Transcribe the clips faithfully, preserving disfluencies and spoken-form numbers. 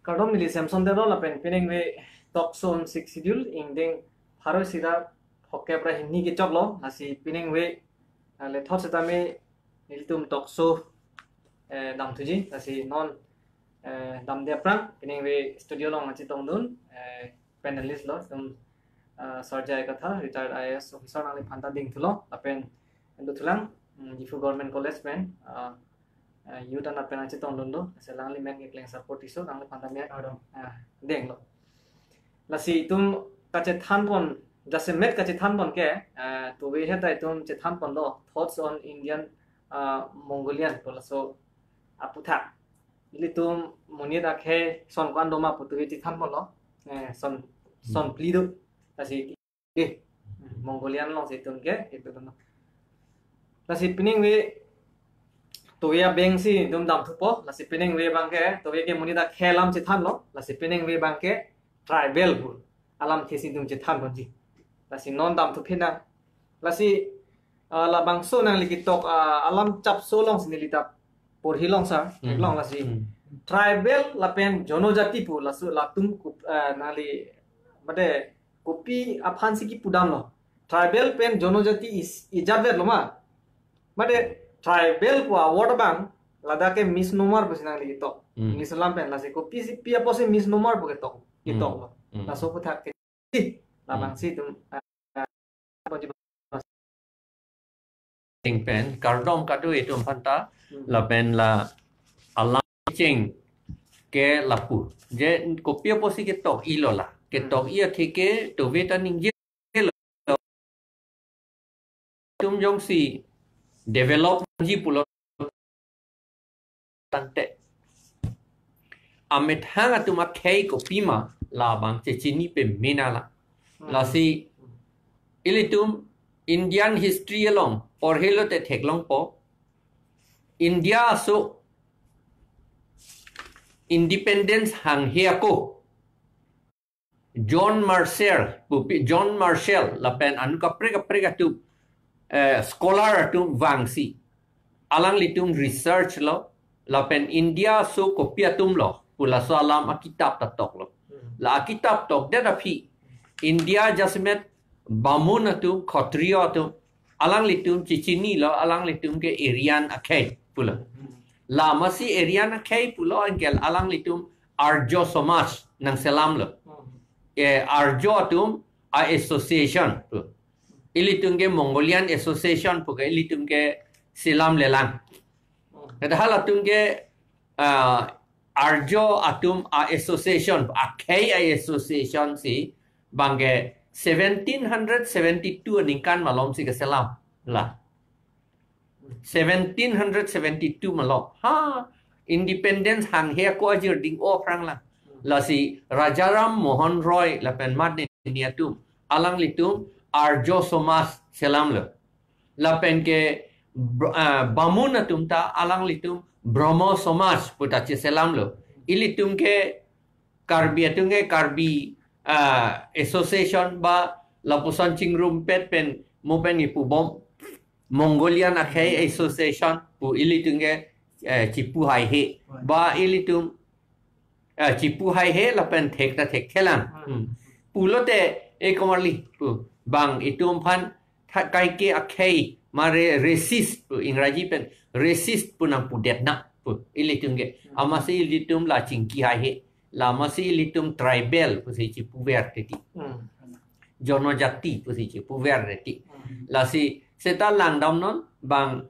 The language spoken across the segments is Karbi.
Kardom, neli Samson Terang lapen piningve Talk Show on Sixth Schedule ingdeng pharo isi ra phokep ra hini kechoklo. Lasi piningve, ah, le thot setame nelitum talk show, eh, damthuji. Lasi non, eh, damde aphrang piningve studio along kachetongdun, eh, panelist lo, itum, ah, Sir J I Kathar, retired I A S officer, nangliphan ta dingthulo lapen dothulang, mm, Diphu Government College pen, ah, eh, youth anat pen kachetongdun do, lasi alangli men kekleng support tiso, nangliphan ta me, Kardom. Ah, denglo. Lasi itum kachethanpon, jasemet kachethanpon ke, eh, tuve heta itum chethanponlo, thoughts on Indian, ah, Mongolian pu laso aputhak. Ilitum monit akhei son ko-an doma pu tuve chethanponlo, eh, son, son Hmm. phli do. Lasi ke, Mongolian alongsi itum ke, itum. Lasi piningve tuve abangsi itum damthupo, lasi piningve abangke, tuve ke monit akhei alam chethanlo, lasi piningve abangke tribal pu alamthesi itum chethanponji. Lasi non damthu phinang. Lasi, ah, labangso nangli ketok, ah, alam chapso alongsi neli ta porhi long sir, Hmm. long lasi. Hmm. Tribal lapen jonojati pu laso latum kup-, ah, nangli, mate, kopi aphansi kipudamlo. Tribal pen jonojati is ijat vetlo ma. Mate tribal pu a-word abang ladak ke misnomer pusi nangli ketok. Hmm. English alam pen, lasi kopisi pi apotsi misnomer pu ketok, Hmm. ketoklo. Hmm. Laso aputhak ke. Ih, labangsi itum, ah, ah, Ting pen, kardom kado itum aphanta, Hmm. lapen la alam cheng ke lapu. Je kopi apotsi ketok-ilo la. Ketok-i atheke tuve ta ningjelo. Itum jongsi develop ji pulo tangte, amethang atum akhei kopima labang chechini pemena la. Hmm. Lasi ilitum Indian history along porhilote theklongpo. India aso independence hanghe ako John Marshall, pupi John Marshall lapen anut kaprek kaprek atum, eh, scholar atum vangsi alanglitum research lo, lapen India aso kopi atumlo pu laso alam akitap ta toklo. Hmm. La akitap tokdet aphi India jasemet Bamun atum, Khatriya atum, alanglitum chechinilo, alanglitum ke Aryan akhei pulo. Hmm. La amatsi Aryan akhei pulo anke alanglitum Arjo Samaj nangselamlo. Hmm. Eh, Arjo atum a-association pu. Ilitum ke Mongolian Association pu ke ilitum ke selamlelang. Hmm. Padahal latum ke, ah, Arjo atum a-association, akhei a-association si bangke seventeen hundred seventy-two aningkan malomsi keselam la. Seventeen hundred seventy-two malom. Ha, independence hanghe ako ajir ding-o aphrang la. Lasi Rajaram Mohan Roy lapen mat nini atum, alanglitum Arjo Samaj selamlo. Lapen ke Br-, ah, Bamun atum ta alanglitum Brahmo Samaj pu ta cheselamlo. Ilitum ke Karbi atum ke Karbi, ah, Association ba lapuson chingrumpet pen mo pen ipubom Mongolian akhei association pu ilitum ke, eh, chipu haihe. Ba ilitum, eh, chipu haihe lapen thek ta thekthelang. Hmm. Pulote e komarli pu bang itum aphan tha-, kaike akhei mare racist pu Ingraji pen racist pu nangpudet na pu ilitum ke. Hmm. Amatsi ilitum la chingki haihe. La amatsi ilitum tribal pusi chipuver titi. Hmm. Jonojati pusi chipuver titi. Hmm. Lasi seta langdamnon bang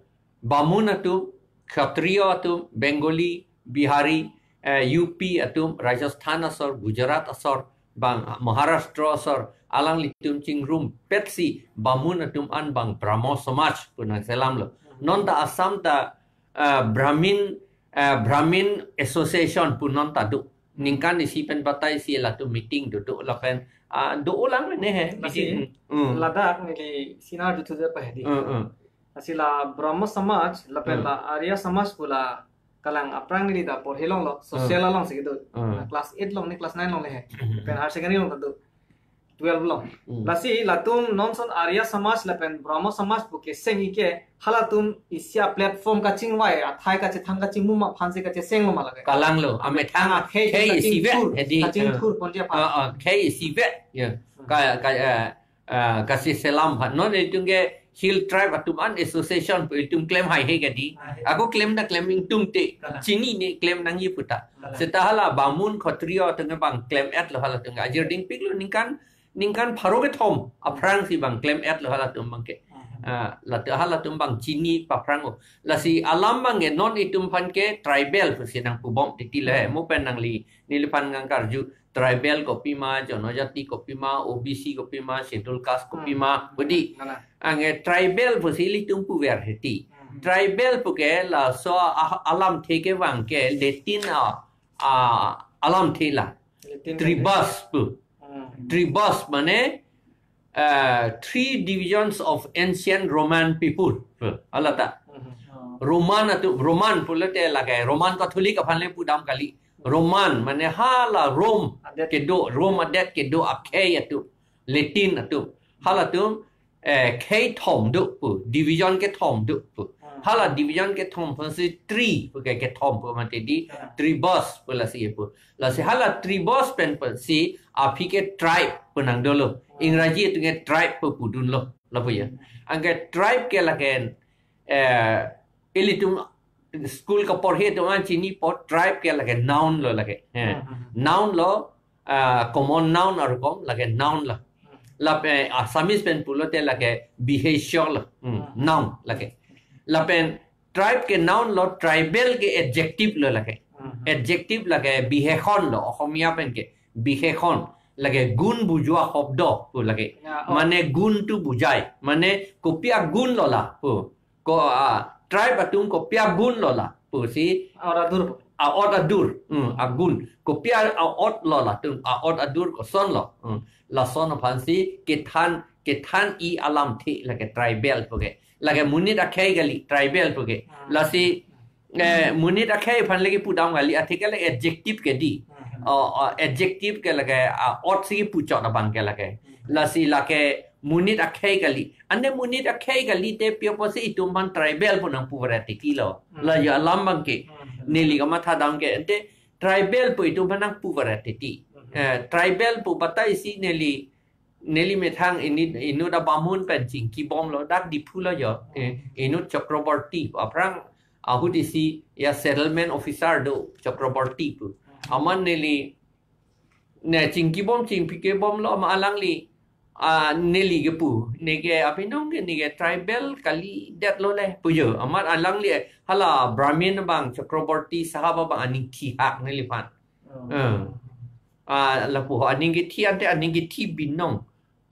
Bamun atum, Khatriya atum, Bengali, Bihari, eh, U P atum, Rajasthan asor, Gujarat asor, bang Maharashtra asor, alanglitum chingrumpetsi Bamun atum an bang Brahmo Samaj pu nangselamlo. Hmm. Non ta Assam ta, eh, Brahmin, eh, Brahmin Association pu non ta do. Ningkan isi pen batai isi latum meeting do do lapen, ah, do-olang mene he. Lasi, meeting. Hmm. Ladak neli sinar juthu je pahedi. Hmm, hmm. Lasi la Brahmo Samaj, lapen Hmm. la Arya Samaj pu la kalang aphrang neli ta porhi longlo, social Hmm. alongsi kedo. Hmm. Na class eight along ne class nine along le he. Hmm. Pen higher secondary along ta do. twelve lo. Hmm. Lasi latum non ason Arya Samaj lapen Brahmo Samaj pu keseng ke halatum isi a-platform kachingvai, athai kachethang kachimum aphansi kachesenglo ma lake? Kalanglo, amethang ah, khei khei isivet, kachingthur, hedi, kachingthur eh, ponji aphan. Ah, ah, khei isivet, ya. Hmm. Ka, ka, eh, ah, kachesenglam aphan. Non itum ke Hill Tribe atum an association pu itum klem haihe kedi. Haihe. Ako klem ta klem ingtungte. Kalang. Chinine klem nangji puta. Kalang. Seta hala Bamun Khattriya atum ke bang klem-etlo halatum ke. Ajir dingpiklo ningkan, ningkan pharo kethom aphrangsi bang klem-etlo halatum bang ke. Mhm. Ah, lata halatum bang chini paphrang o. Lasi alam bang ke non itum aphan ke tribal pusi nangpubom titi le. Mhm. Mo pen nangli, neliphan nangkarju tribal kopima, jonojati kopima, O B C kopima, schedule caste kopima, Hmm. budi. Nana. Anke tribal pusi ilitum puver hedi. Hmm. Tribal pu ke laso a-, alamthe kevang ke Latin a, a, alamthe la. Latin tribus pu. Hmm. Tribus mane, eh, three divisions of ancient Roman people. Pu, alata. Hmm. Roman atum, Roman pulote lake, Roman Catholic aphan le pudam kali. Roman, mane hala Rome Adet. Kedo, Rome adet kedo akhei atum, Latin atum. Halatum, eh, khei thom do pu, division kethom do pu. Hmm. Hala division kethom aphansi tri pu ke kethom pu mate di, Hmm. tribus pu lasi pu. Lasi hala tribus pen pensi aphi ke tribe pu nangdolo. Hmm. Ingraji atum ke tribe pu pudunlo, lapu ya. Hmm. Anke tribe ke lake, eh, ilitum school kaporhe atum an chinipo tribe ke lake noun lo lake. Eh. Hmm, hmm, hmm. Noun lo, ah, common noun arukom lake noun lo. Hmm. Lapen Assamese pen pulote lake behavior lo. Hmm, Hmm. noun lake. Lapen tribe ke noun lo, tribal ke adjective lo lake. Hmm, hmm. Adjective lake বিশেষণ lo, Asomia pen ke বিশেষণ. Lake গুণ বুজোৱা শব্দ pu lake. Ya, oh. Mane গুণটো বুজায়. Mane kopi agun lo la pu. Ko, ah, tribe atum kopi agun lo la pusi. A-ot adur. A-ot adur. Hmm, agun. Kopi a, a-ot lo latum. A-ot adur koson lo. Hmm. Lason aphansi kethan, kethan-i alamthe lake tribal pu ke. Lake monit akhei kali tribal pu ke. Hmm. Lasi, eh, monit akhei aphan lake pudam kali, athe ke lake adjective ke di. Hmm. Oh, oh, adjective ke lake, a-ot si puchot abang ke lake. Hmm. Lasi lake monit akhei kali. Ante monit akhei kali te pi apotsi itum aphan tribal pu nangpuver titi lo. Hmm. La ya alam bang ke. Hmm. Neli kamathadam ke. Ante tribal pu itum aphan nangpuver titi. Hmm. Eh, tribal pu batai si neli, neli methang inut, inut a Bamun pen chingkibom lo, dak Diphu lo yo. Eh, inut Chakraborty. Aphrang ahut isi ya settlement officer do Chakraborty pu. Hmm. Amat neli ne chingkibom chingpikebom lo, amat alangli, ah, neli kepu, neke apinong ke neke tribal kalidet lo le pu yo. Amat alangli hala Brahmin abang Chakraborty sahab abang aning thihak neliphan. Oh. Eh. Ah, lapu ho aning kethi ante aning kethi binong.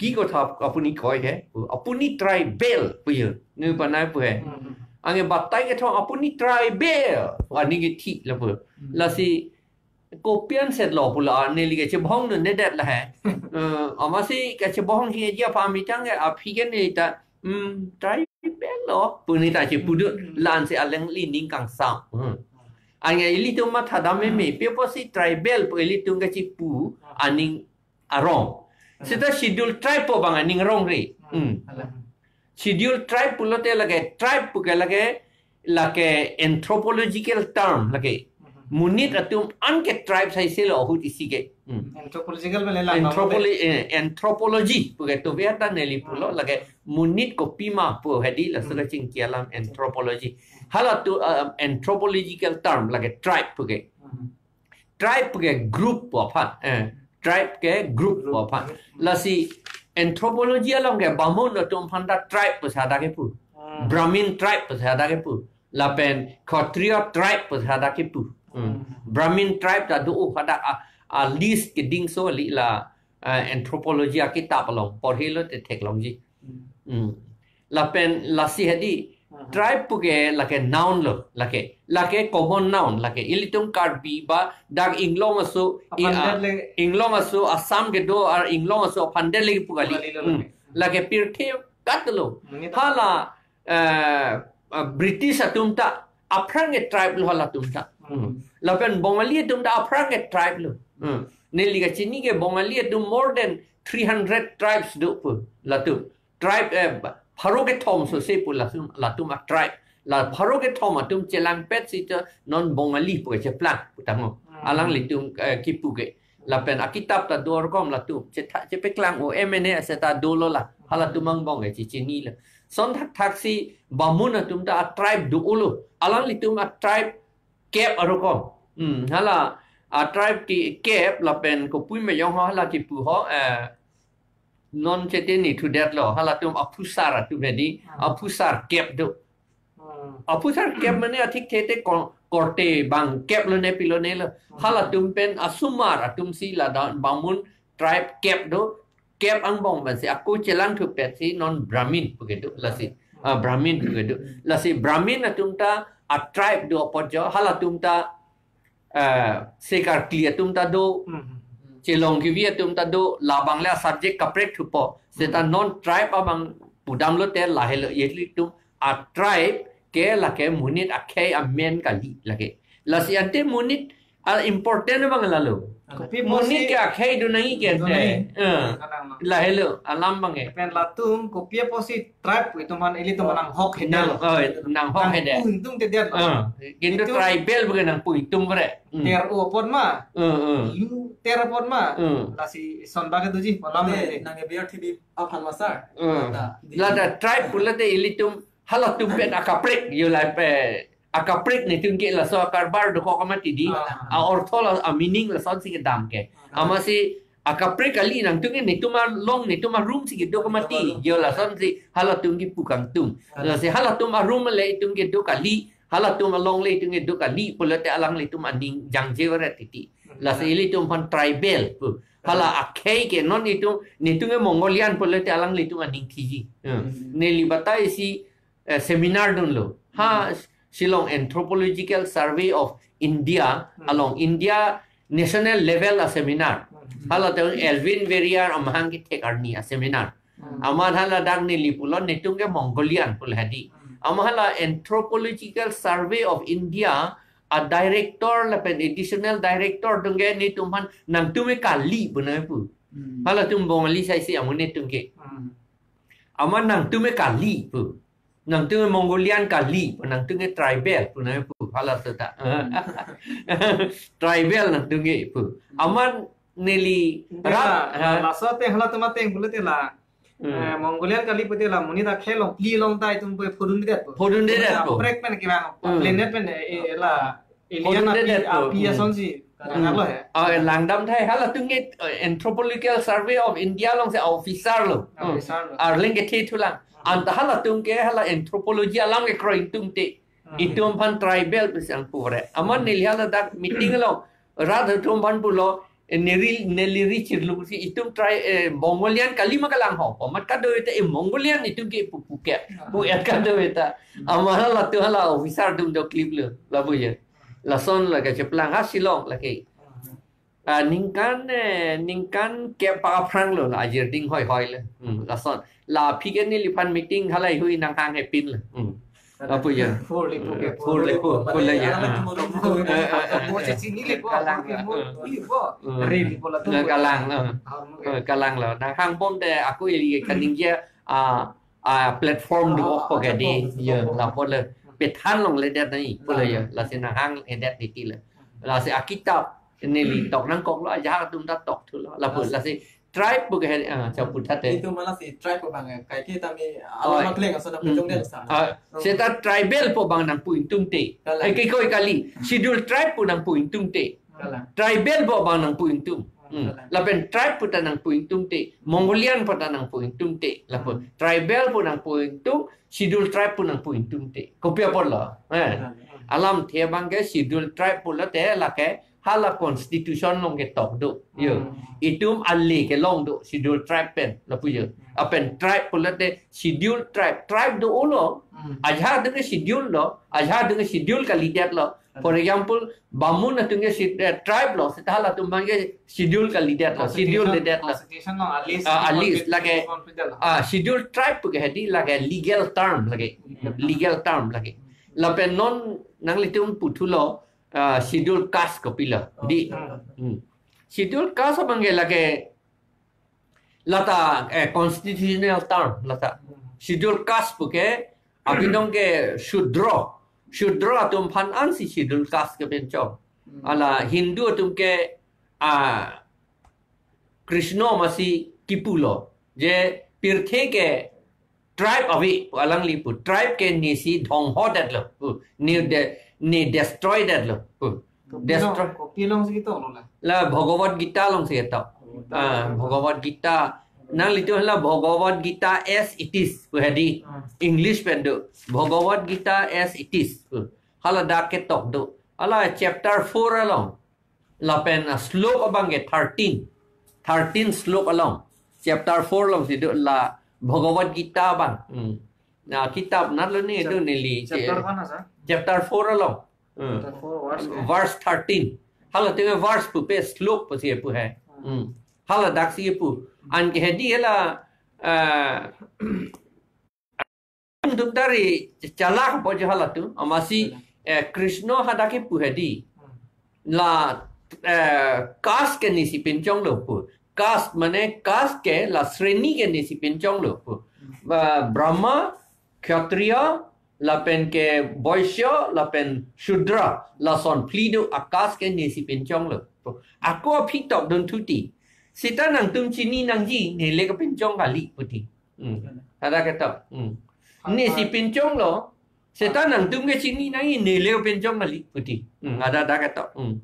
কি কথা আপুনি কয় হে? আপুনি tribal pu yo. Ne panai pu he. Hmm. Anke batai kethom আপুনি tribal. Aning kethi lapu. Hmm. Lasi kopi anset lo pu la neli kechebong dundedet la he. Eh, amatsi kechebong hi ji apha amitang ke aphi ke neli ta, hmm, tribal lo pu neli ta chepu dun. Hmm. La-ansi alangli ning kangsam. Hmm. Anke ilitum mathadam meme, pi apotsi tribal pu ilitum kechepu aning arong. Hmm. Seta schedule tribe pu bang aning arong re. Hmm. Hmm. Ala. Schedule tribe pulote lake, tribe pu ke lake, lake anthropological term lake. Hmm. Monit atum an ke tribe saise lo ahut isi ke. Hmm. Anthropological mane la Anthropolo-, eh, anthropology pu ke to veta neli pulo Hmm. lake monit kopima pu hedi laso Hmm. kachingki alam anthropology. Hala tu, uh, anthropological term lake tribe pu ke. Hmm. Tribe ke group pu aphan, eh, tribe ke group pu aphan. Group. Lasi anthropology along ke Bamun atum aphan ta tribe pu sada kepu. Hmm. Brahmin tribe pu sada kepu. Lapen Khattriya tribe pu sada kepu. Hmm. Hmm. Brahmin tribe ta do pada a, a list kedingso li la, eh, anthropology akitap along porhelo te theklongji. Hmm. Hmm. Lapen lasi hedi, Hmm. tribe pu ke lake noun lo, lake, lake common noun, lake ilitum Karbi ba dak Inglong aso, i, Aphandet ah, le. Inglong aso, Assam kedo, ar Inglong aso, aphandet le pu kali. Pu kali lo Hmm. lake. Lake pirthe kat lo. Hmm, ini Hala, eh, eh, British atum ta aphrang ke tribe lo halatum ta. Hmm. Hmm. Lapen Bongali atum ta aphrang ke tribe lo. Hmm. Neli kachini ke Bongali atum more than three hundred tribes do pu latum. Tribe, eh, pharo kethom so se pu latum, latum a tribe. La pharo kethom atum chelangpet si ta non Bongali pu kecheplang pu tangho. Hmm. Alanglitum, eh, kipu ke. Lapen akitap ta do arkom latum. Chetha, chepeklang o M N A seta dolo la. Halatum angbong ke chechini la. Lason thakthak si Bamun atum ta a tribe do-olo. Alanglitum a tribe kep arkom. Hmm, hala a tribe ke kep lapen kopui mejong ho hala kipu ho, eh, non cheteni thudetlo. Halatum aphusar atum hedi. Hmm. Aphusar kep do. Hmm. Aphusar kep mane athik thete kon-, korte bang kep lone pilone lo. Hmm. Halatum pen asomar atum si ladak Bamun tribe kep do. Kep angbong pensi ako chelang thupet si non Brahmin pu kedo lasi. Ah, Brahmin pu kedo. Lasi Brahmin atum ta a tribe do apot jo, halatum ta, eh, sekarkli atum ta do, Hmm. chelong kivi atum ta do, labang le a subject kaprek thupo. Seta non tribe abang pudamlo te lahelo, ilitum a tribe ke lake monit akhei amen kali lake. Lasi ante monit a important abang lalo. Kopi Monit pusi ke akhei do nangji ke do ante. Nangji. Eh. Kadang no. Lahelo alam abang ke. Pen latum kopi pusi tribe itum han ilitum nanghok hede Nang, lo. Oh, nanghok hede. Nangpu ingtungte det lo. Eh. Kintu Itum tribal bukan nangpu ingtung bre. Hmm. Ter o apot ma. Eh, eh. Lu ter apot ma. Hmm. Lasi son bage doji alam Te, hede. Nang biar T V aphan masar. Hmm. Nah, di Lada tribe pulote ilitum halatum pen akaprek yo la pe akaprek netum ke laso akarbar dokok mati di. Ah. A ortho la a meaning lasonsi kedam ke. Ah. Amatsi akaprek kali nangtum ke netum along netum arum si kedo mati. Yo lasonsi halatum kipu kangtung. Ah. Lasi halatum arum le itum kedo kali, halatum along le itum kedo kali, pulote alanglitum aning jangje varet titi. Hmm. Lasi ilitum aphan tribal pu. Hala akhei ke non itum, netum ke Mongolian pulote alanglitum aning thiji. Hmm. Hmm. Neli batai si, eh, seminar dunlo. Ha, Hmm. Shillong Anthropological Survey of India Hmm. along India national level a seminar. Hmm. Hala te Elwin Verrier amahang kethek arni a seminar. Hmm. Amat hala dak neli pulo netum ke Mongolian pulo hedi. Hmm. Amat hala Anthropological Survey of India a director lapen additional director atum ke netum aphan nangtum ke kali pu nangpu. Hmm. Halatum Bongali saisi amu netum ke. Hmm. Amat nangtum ke kali pu. Nangtum ke Mongolian kali pu, nangtum ke tribal pu nangpu. Hala seta. Tribal nangtum ke pu. Amat neli Ante rat, la, ha. Laso ateng halatum ateng pulote la. Hmm. Eh, Mongolian kali pulote la monit akhei along phli along ta itum pu phodundedet pu. Phodundedet pu. Kaprek pen kevang, Hmm. planet pen, eh, eh, la alien Phodundedet api, pu. Api Hmm. asonsi. Hmm. Kadang lo he. Ah, langdam thai halatum ke, eh, Anthropological Survey of India alongsi officer lo. Hmm. Officer lo. Arleng kethe thulang. Hmm. Anta halatum ke hala anthropology alam kekroi ingtungte. Hmm. Itum aphan tribal pusi nangpu bre. Amat Hmm. neli hala dak meeting along rat atum aphan pulo, eh, neli, neli ri chirlu si itum tri-, eh, Mongolian kali ma kalang ho. Amat kadokave ta, eh, Mongolian itum ke pu pu ke. Pu et kadokave ta. Amat halatum hala officer atum do clip lo. Lapu ya. Lason la kecheplang ha Shillong lake. Ah, ningkan, eh, ningkan kep aphrang lo la ajir ding hoi hoi lo. Hmm, lason. La aphi ke neliphan meeting halai hui nanghang hepin lo. Hmm. Lapu ya. Four le four ke, Eh, four le four, four le ya. Alam Ah. itu mau Eh, eh, eh. Mau cecini le four, Kalang four ke, ya. Mau, Eh. Ui, four. Eh. Ri le four latum. Eh, kalang, eh. Ah, mau ke. Eh, kalang lo. Nanghang bom te ako ili kaningje, ah, ah, platform do Ah, ko ke di. Platform. Ya, lapu le. Pethan longledet nai, pulo ya. Hmm. Lasi nanghang ledet titi le. Lasi akitap neli tok nangkok lo, ajahak atum ta tok thulo. Lapu, Lasi lasi tribe pu ke, ah, chapu thate. Itum mala si tribe pu abang, eh, kaike tame Oh, alam akleng ason na hmm, pejong den sa. Ah, Hmm. seta tribal pu abang nangpu ingtungte. Kalang. Eh, ke koi kali. Schedule tribe pu nangpu ingtungte. Kalang. Tribal pu abang nangpu ingtung. Hmm, Hmm. kalang. Lapen tribe pu ta nangpu ingtungte. Mongolian pu ta nangpu ingtungte. Lapu Hmm. tribal pu nangpu ingtung, schedule tribe pu nangpu ingtungte. Kopi apotlo. Eh. Kalang. Alamthe abang ke schedule tribe pulote lake hala constitution along ketok do. Yo. Hmm. Itum ale kelong do schedule tribe pen. Lapu yo. Hmm. Lapen tribe pulote schedule tribe. Tribe do-olo. Hmm. Ajahak atum ke schedule lo. Ajahak atum ke schedule kalidet lo. For example, Bamun atum ke si-, eh, tribe lo, seta halatum abang ke schedule kalidet lo, Constitution, schedule ledet lo. Constitution lo, a list Ah, a list, lake, confidential lo. Ah, schedule tribe pu ke hedi lake legal term lake. Legal term. Legal term lake. Lapen non nanglitum puthulo, ah, schedule caste kopilo. Oh, Di. Hmm. Hmm. Schedule caste abang ke lake lata, eh, constitutional term lata. Schedule caste puke abinong ke Shudra. Shudra atum aphan ansi Schedule caste ke pinchong. Hala Hindu atum ke, ah, Krishna masi kipulo. Je pirthe ke tribe ave pu alangli pu. Tribe ke nesi dhongho detlo pu. Ne de, ne destroy detlo pu. Kopi along, destroy. Kopi alongsi ketok lo la? La Bhagavad Gita alongsi ketok. Gita. Ah, Bhagavad Gita. Nanglitum hala Bhagavad Gita as it is pu hedi. Ah. English pen do. Bhagavad Gita as it is pu. Hala dak ketok do. Hala chapter four along. Lapen, ah, slok abang ke thirteen. Thirteen slok along. Chapter four alongsi do la Bhagavad Gita abang. Hmm. Na kitab natlo ne. Chap-, do neli. Chapter aphan asa? Chapter four along. Hmm. Chapter four, verse ke? Verse thirteen. Hala tenge verse pupe slok pusi pu he. Hmm. Hmm. Hala daksi pu. Anke hedi hala, eh, dum dari chalak po jo hala tu. Amasi, eh, Krishna hadak kipu hedi. Hmm. La, eh, caste ke nesi pinchong lo pu. Caste mane caste ke la sreni ke nesi pinchong lo pu. Hmm. Ba Brahma, Kshatriya, lapen ke Vaishya, lapen Shudra, lason phli do a caste ke nesi pinchong lo pu. Ako aphi tok dun thuti. Seta nangtum chini nangji, nele ke pinchong kali puti. Hmm. Ada ketok. Hmm. Nesi pinchong lo. Seta nangtum ke chini nangji, nele ke pinchong kali puti. Hmm. Ada, ada ketok. Hmm.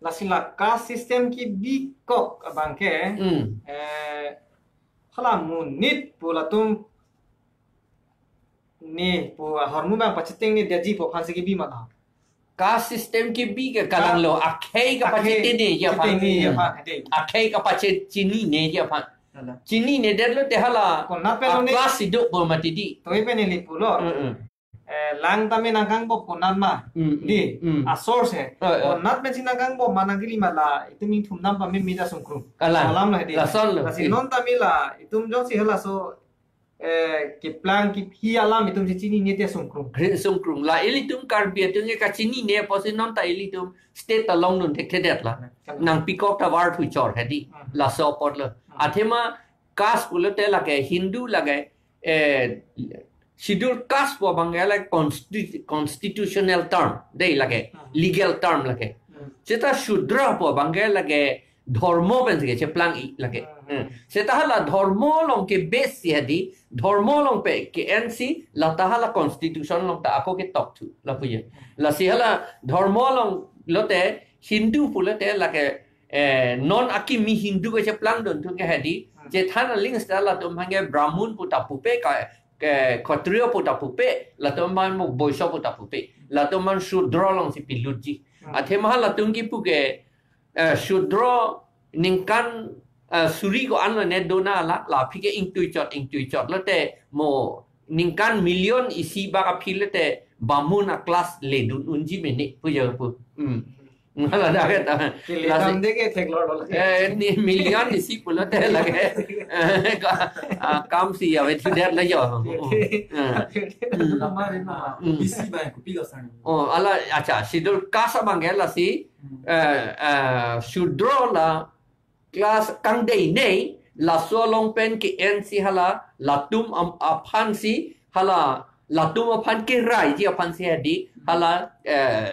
Lasi la caste system kebikok abang ke, hmm, eh, hala monit pu latum ne pu ahormu abang pachetheng ne diaji pu aphansi kebi ma la? Caste system kebi ke kalang lo, akhei kapachetheng ne ji aphan. Chetheng ne ji aphan, hedi. Akhei kapachetheng chini ne ji aphan. Hala. Chini ne detlo te hala. Konat pen lo ne. A class iduk bo mati di. Toi pen neli pulo. Mm, mm. Eh, lang tame nangkangbom konat ma. Mm, mm, di. Mm. A source he. Oh, oh. Konat pensi nangkangbom ma nangkeli ma la. Itum ingthum dam pame mita sungkrung. Kalang. Alam lo hedi. Lason lo. Lasi, eh, non tame la. Itum jongsi halaso eh, keplang kephi alam itum si chinine te sungkrung. Kre sungkrung. La ilitum Karbi atum ke kachinine apotsi non ta ilitum state along dun thekthedet la. Kalang. Nangpikok ta var thu chor hedi. Hmm. Laso apot lo. Hmm. Athema caste pulote lake Hindu lake, eh, Schedule caste pu abang ke la consti-, constitutional term. Dei lake, hmm, legal term lake. Hmm. Seta Shudra pu abang ke lake dhormo pensi kecheplang-i lake. Hmm. Hmm. Seta hala dhormo along ke base si hedi, dhormo along pe ke-ensi, lata hala constitution along ta ako ketok thu, lapu ye. Lasi hala dhormo along lote Hindu pulote lake, eh, non akimi Hindu kecheplang dun thu ke hedi, hmm, chethan aling seta latum aphan ke Brahmun pu ta pupe ka, ke Kshatriya pu ta pupe, latum aphan mo Vaishya pu ta pupe, latum aphan Shudra alongsi pilutji. Hmm. Athema halatum kipu ke, eh, Shudra ningkan, eh, suri ko-an lo ne dona la, la aphi ke ingtui chot, ingtui chot lote mo ningkan million isi bak aphi lote Bamun a class ledun unji mene pu ya pu. Hmm. Hala dak ke ta. Kele lasi dam de ke theklor lo. Eh, ne million isi pulote lake. Eh, ka, ah, kam si ya vet der la yo. Hmm. Lama rin ma, hmm, O B C ba, kopi lo sang. Oh, hala, acha, Schedule caste abang ke lasi, hmm, eh, eh, Shudra la class kangdei nei, laso along pen ke-ensi hala, latum am-, aphansi hala, latum aphan keraiji aphansi hedi, hala, eh,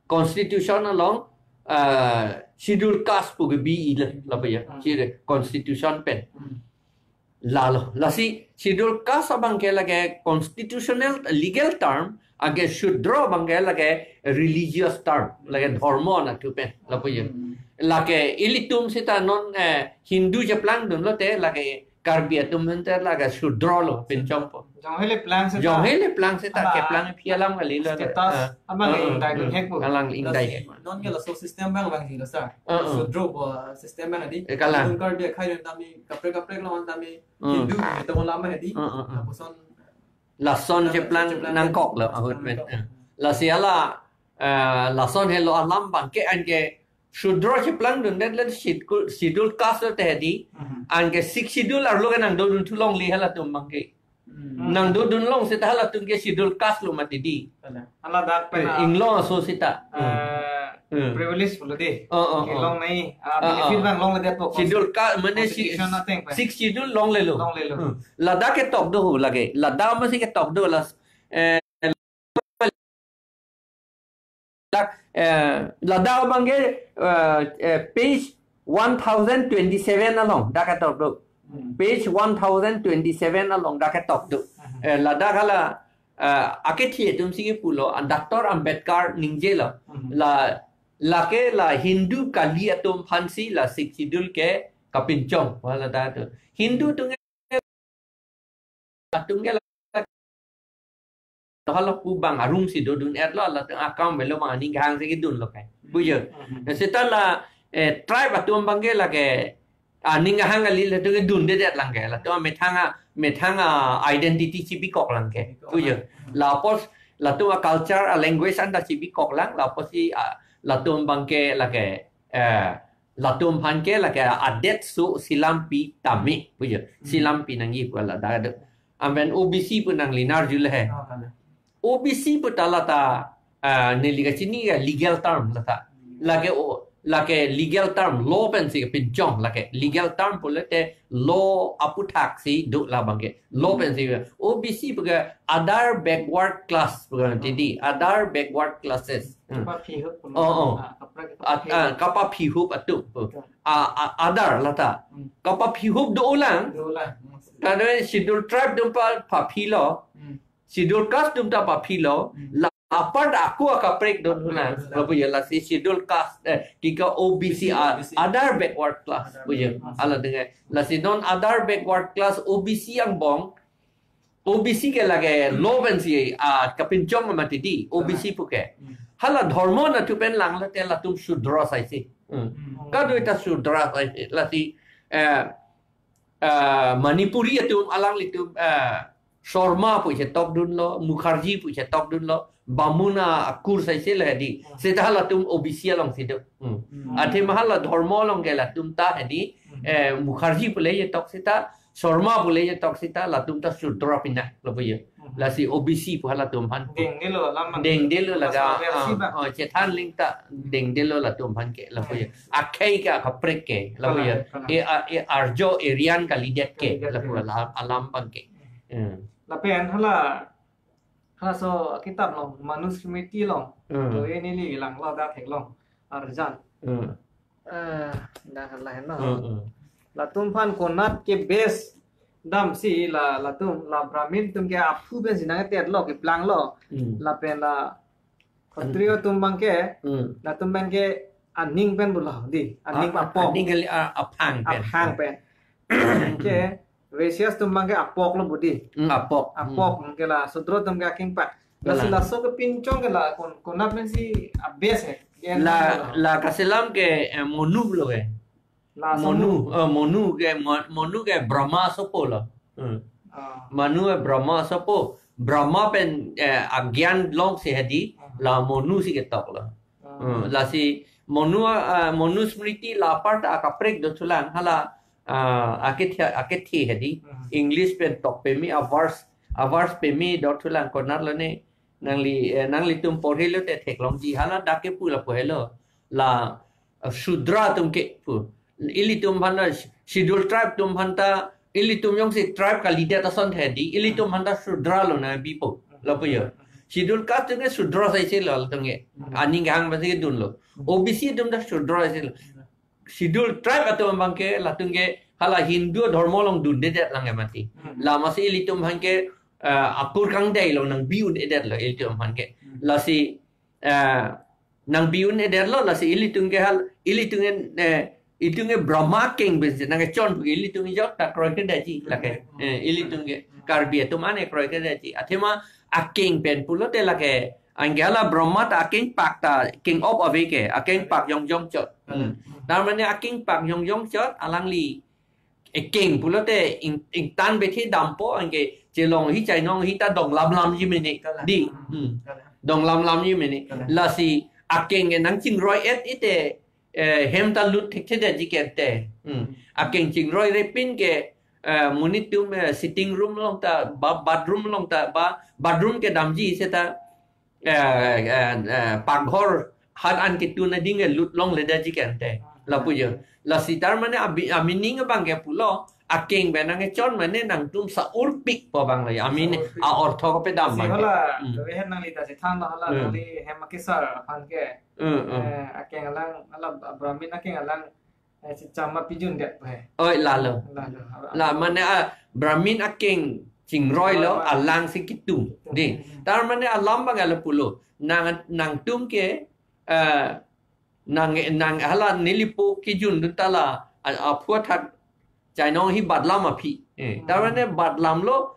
constitution along, eh, Schedule caste pu kebi-i le, lapu ya, hmm, si constitution pen. Hmm. Lalo, lasi Schedule caste abang ke lake constitutional legal term, anke Shudra abang ke lake religious term, lake dhormo na thu pen, lapu ye. Hmm. Lake ilitum seta non, eh, Hindu cheplang dun lote lake Karbi atum pen te lake Shudra lo pinchongpo. Jong hele plang seta. Jong hele plang seta, apa, keplang aphi alam kali lo. Status, eh, apa, eh, nge eh, ingdai dun eh, hek po. Alang ingdai hek. Non ke laso system abang abang si lo sa. Eh, eh. Shudra pu system abang di. Eh, kalang. Dun Karbi akhai dun tame, kaprek kaprek lo tame. Hmm. Hindu, Hindu mo lama hedi. Hmm, hmm, hmm. Lapuson. Lason, lason cheplang, cheplang nangkok lo, ahut pen. Nangkok. Eh. Lasi hala, eh, lason helo alam abang ke anke Shudra cheplang dun det le Schedule, Schedule caste te hedi. Hmm. Anke Sixth Schedule arlo ke nangdodun thu longle halatum abang ke. Hmm. Nangdodun long seta halatum ke Schedule caste lo mati di. Hala. Hala dak pen, eh, ah, inglong aso seta. Hmm. Eh, Hmm. Privilege pulo dei. Oh, oh, oh. Kelong nangji, ah, Ah, benefit ah. abang longledetpo. Schedule ka, mane si-, Constitution ateng pen. Sixth Schedule longlelo. Longlelo. Hmm. Ladak ketok do ho lake. Ladak masi ketok do las, eh, ladak, eh, ladak abangke, eh, eh, page one thousand twenty-seven along dak ketok do. Hmm. Page one thousand twenty-seven along dak ketok do. Hmm. Eh, ladak hala, eh, akethi atum si kepulo, ah, Doctor Ambedkar ningjelo. Hmm. La, lake la Hindu kali atum aphansi la Sixth Schedule ke kapinchong. Wala ta tu. Hindu atum ke, atum ke la, hala pu bang arong si dodun-etlo, latum akam avelo bang aning kehang si kedunlo kai. Pujo. Hmm. Seta la, eh, tribe atum abangke lake, aning kehang kali latum ke dundedet lang ke. Latum amethang a, methang a identity chibikok lang ke. Bikok Pujo. lang. Lapos latum a culture, a language anta chibikok lang. Lapos si, ah, latum abangke lake, eh, latum aphan ke lake adet so silam pi tame. Pujo. Hmm. Silam pi nangji pu ladak do. Amen O B C pu nangli nerjulo he. Oh, hala. O B C pu ta lata, ah, neli kachini ke legal term lata. Lake o, lake legal term, law pensi pinchong lake. Legal term pulote law aphuthak si do labangke. Law pensi O B C pu ke other backward class pu ke tidi, other backward classes. Hmm. Kapaphi hup pulo. Oh, oh. Ah, kapra At-, kapaphi ah, hup. Kapaphi hup atum pu. Betul. Ah, ah, other lata. Hmm. Kapaphi hup dolang. Dolang. Hmm. Kadang Schedule Tribe atum pa, paphilo. Hmm. Schedule Caste atum ta paphilo, Hmm. la apart ako akaprek dothulang, Akaprek dothulang. Lapu ya lasi Schedule Caste, eh, kika O B C, Schedule a-, O B C. Other backward class, Other puya, backward class. Ala dengai, lasi non other backward class O B C angbong, O B C ke lake law pensi, ah, kapinchong mati di, O B C Correct. Puke. Hmm. Hala dhormo nathu pen lang late latum Shudra saisi. Hmm. Hmm. Kadokave ta Shudra saisi, lasi, eh, ah, Manipuri atum alanglitum, ah, Sharma pu chetokdunlo, Mukherjee pu chetokdunlo, Bamun akur saisi le di. Hmm. Seta latum O B C alongsi do. Hmm. Hmm. Athema hala dhormo along ke latum ta he di, Hmm. eh, Mukherjee pule chetok seta, Sharma pule chetok seta, latum ta Shudra pina, lapu ya. Hmm. Lasi O B C pu halatum aphan. Dengdelo alam mang. Dengdelo laga, Mas Mabel ah, si ba. Oh, chethan ling ta, Hmm. dengdelo latum aphan ke, lapu ya. Hmm. Akhei ke akaprek ke, lapu ya. Kalang, kalang. E, a, e, Arjo Aryan kalidet ke, Kalidet lapu ke. Alam, alam abang ke. Hmm. Hmm. Lapen hala, halaso kitab along, Manusmriti along. Hmm. Lo ini li lang lo da thek along. Arjan. Hmm. Eh, dah lah no. Hmm, hmm. Latum aphan konat ke base damsi la, latum la Brahmin atum ke aphu pensi nangtedetlo, keplanglo. Hmm. Lapen la Khatri atum abang ke, Hmm. latum abang ke aning pen pulo di, aning Ah, apok. Aning kali, ah, aphang pen. Aphang pen. Ke Vaishya atum abang ke apok lo budi. Hmm, apok. Apok, Hmm. ke la Shudra atum ke akengpak. Lasi Kalang. Laso kepinchong ke la kon-, konat pensi a-base he. Gen La, lo. La kaselam ke, eh, Manu lo ke. La Manu, Manu. Eh, Manu ke, Mo-, Manu ke Brahma asopo lo. Hmm. Ah. Manu ke Brahma asopo. Brahma pen, eh, agyan longsi he di, Ah. la Manu si ketok lo. Ah. Hmm, lasi Manu, ah, Manusmriti la apar ta akaprek dothulang hala, ah, akethi, akethi he di. Hmm. English pen tok peme a-verse, a-verse peme dothulang konat lo ne. Nangli, eh, nanglitum porhelo te theklongji hala dak kepu lapu helo. La, eh, Shudra atum ke pu. Ilitum aphan na Schedule Tribe atum aphan ta, ilitum jongsi tribe kalidet ason the di, ilitum aphan ta Shudra lo nangbipo, lapu ya. Schedule Caste atum ke Shudra saisi lo latum ke. Hmm. Aning kehang pensi kedunlo. Hmm. O B C atum ta Shudra saisi lo. Schedule Tribe atum abang ke, latum ke hala Hindu dhormo along dundedet lang ke mati. Hmm. La masi ilitum aphan ke, eh, akur kangdei lo nangbi un-edet lo ilitum aphan ke. Hmm. Lasi, eh, nangbi un-edet lo, lasi ilitum ke hal, ilitum ke, eh, ilitum ke Brahma akeng pensi nangkechon pu ke ilitum ke jok ta kroikredetji lake. Hmm. Eh, ilitum ke Karbi atum an-e kroikredetji. Athema akeng pen pulote lake, anke hala Brahma ta akengpak ta, king of ave ke, akengpak jongjong chot. Hmm. Hmm. Tar mane akengpak jongjong chot, alangli akeng pulote ing, ingtan bethe dampo, anke chelonghi chainonghi ta dong lamlamji mene. Kalang. Di. Hmm. Hmm. Kalang. Dong lamlamji mene. Kalang. Lasi akeng ke nangchingroi-et ite, eh, hem ta lut thekthedetji kente. Hmm. Hmm. Akeng chingroirepin ke, eh, monit atum, eh, sitting room along ta, ba, bathroom along ta, ba, bathroom kedamji seta, eh, eh, eh, pakghor, hat an ketun ading ke lut longle detji ke ante. Lapu jo. Lasi tar mane abi, amining abang ke pulo, akeng pen nangkechon mane nangtum sa-urpik pu abang lo. Amin, sa-urpik. A-ortho kapedam si abang ke. Hala, hmm, kave hen nangli ta si than lo hala, hmm, nangli hem akesar aphan ke. Hmm, hmm. Eh, akeng alang, hala Brahmin akeng alang, eh, si chama pijun det he. Oi, lalo. Lalo. La mane a Brahmin akeng chingroi lo, alang si kitum. Kitum. Di. Hmm. Tar mane alam abang ke lapulo. Nang, nangtum ke, eh, nang, nang hala nelipo kijundun ta la, a, aphu athak chainong ahi batlam aphi. Eh, hmm, tar mane batlam lo,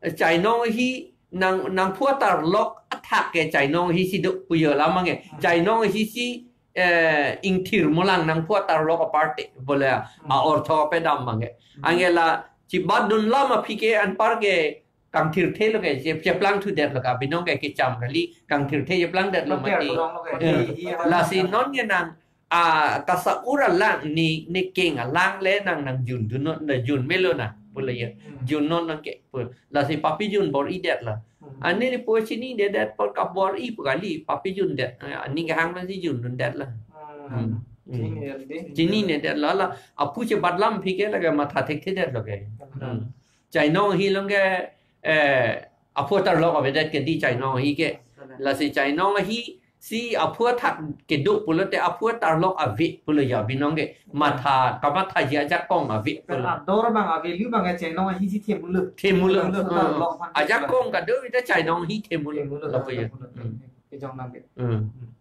eh, chainong ahi nang, nangphu atarlok athak ke chainong ahi si do pu jo alam abang ke. Hmm. Chainong ahi si, eh, ingthir mulang nangphu atarlok aparte bole, hmm, a-ortho kapedam abang ke. Hmm. Anke la chibatdun lam aphi ke anpar ke kangthirthe lo ke, che-, cheplang thu det lo ke, abinong ke kecham kali, kangthirthe cheplang det lo mati. Kangthir lo ke, eh, hi, hi, lasi hi, non ke nang, a, kasa-ur alang ne, ne keng alang le nang, nangjundun non, nangjun melo na, pulo jo. Hmm. Jun non nang ke, pu. Lasi papijun bor-i det lo. Hmm. Ani nelipo chininedet apot kabor-i pu kali, papijun det. Eh, aning kehang pensi jundun det lo. Hmm. Hmm. Hmm. Chininedet di. Chininedet lo la, aphu chebatlam aphi ke lake matha thekthedet lo ke. Hmm. Hmm. Chainong ahi along ke, eh, aphu atarlok avedet ke di chainong ahi ke. Lasi chainong ahi si aphu athak kedo pulote aphu atarlok ave pulo jo abinong ke. Matha, kamathaji ajakong ave pulo. Ador abang ave, lu abang ke chainong ahi si themulo. Themulo. Themulo, hmm, atarlok aphan. Ajakong kado ita chainong ahi themulo. Themulo, lapu jo. Themulo. Hmm. Kejong nang ke. Hmm. Hmm.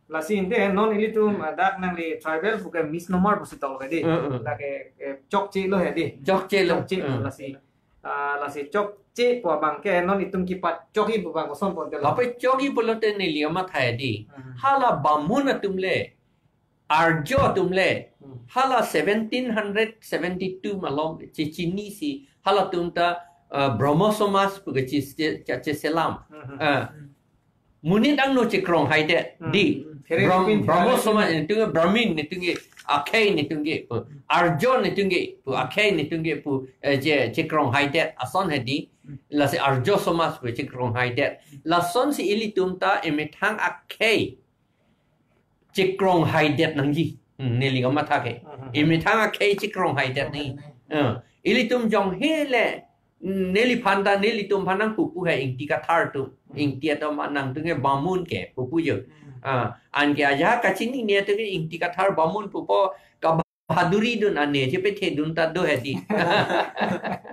Lasi ante non ilitum, ah, dak nangli tribal pu ke misnomer pusi tol ke di. Mm, mm. Dak ke, eh, chokche lo he di. Chokche lo. Chokche lo. Mm. Lasi, ah, lasi chokche pu abang ke non itum kepachokji pu abang koson pu ante lo. Lapu chokji pulote neli amatha he di. Mm. Hala Bamun atum le, Arjo atum le, mm, hala seventeen hundred seventy-two malom chechini si, halatum ta, ah, Brahmo Samaj pu ke che-, che-, cheselam. Mm, mm. Ah. Monit angno chekrong haidet, hmm, di. Hmm. Kere Brahm-, pin Brahmo kere Samaj pin. Netum ke, Brahmin netum ke, akhei netum ke pu, hmm, Arjo netum ke pu, hmm, akhei netum ke pu, eh, che, chekrong haidet ason he di. Hmm. Lasi Arjo Samaj pu chekrong haidet. Hmm. Lasonsi ilitum ta emethang akhei chekrong haidet nangji. Hmm, neli kamatha ke. Hmm. Emethang akhei chekrong haidet nangji. Hmm. Eh, ilitum jong hele, neliphan ta, nelitum aphan nangpupu he Ingti Kathar atum. Hmm. Ingti atum nangtum ke Bamun ke pupu jo. Hmm. Ah, anke ajahak kachinine atum ke Ingti Kathar Bamun pupo, kabhaduri dun ane chepethe dun ta do he di.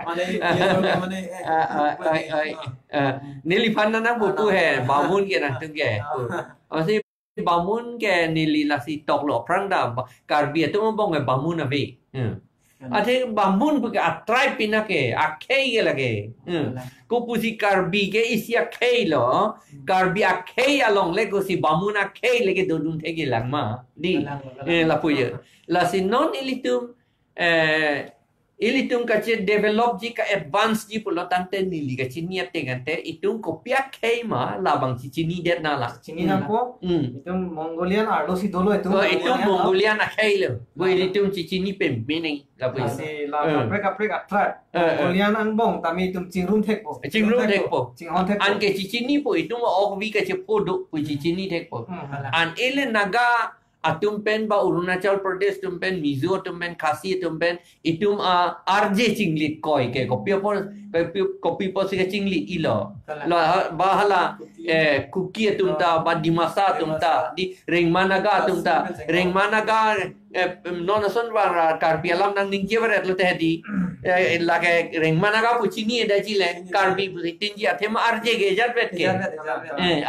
Mane, iya, mane, eh, ah, ah, ai, ai, ah, neliphan ta nangpupu he Bamun ke nangtum ke. Ah. Amatsi Bamun ke neli lasi toklo aphrang ta ba-, Karbi atum angbong ke Bamun ave. Hmm. Hmm. Athe Bamun pu ke a-tribe pina ke, akhei ke lake. Hmm. Alah. Kopusi Karbi ke isi akhei lo, hmm, Karbi akhei along le kosi Bamun akhei le kedodun thekji lang ma. Di. Alah, alah. Eh, lapu jo. Lasi non ilitum, eh, ilitum kache-developji, ka-advanceji pulo tangte neli kachini ateng ante itum kopi akhei ma labang chechinidet na la. Chini, hmm, nangpo. Hmm. Itum Mongolian arlo si dolo itum. Oh, itum Mongolian, Mongolian akhei lo. Bo, ah, ilitum chechini pame nangji lapu jo. Lasi la, eh, kaprek kaprek a-tribe. Eh, eh. Mongolian angbong tame itum chingrum thekpo. Chingrum thekpo. Chinghon thekpo. Anke chechinipo itum okvi kachepho do pu, hmm, chechini thekpo. Hmm. An ele Naga atum pen ba Arunachal Pradesh atum pen, Mizo atum pen, Khasi atum pen, itum a-arje chinglit koi ke, kopi apot, kopi, kopi apotsi kachinglitji lo. Kalang. La, ba hala, Kuki. Eh, Kuki atum ta, oh, ba Dimasa atum ta, Dimasa. Di Rengma Naga atum ta, Khasi pen Rengma Naga, eh, non ason ba ra Karbi alam nangningje varet lote he di, eh, lake Rengma Naga pu chini eda ji le, chini. Karbi pu tinji athema arje ke ejat vet ke. Ejat vet, ejat vet.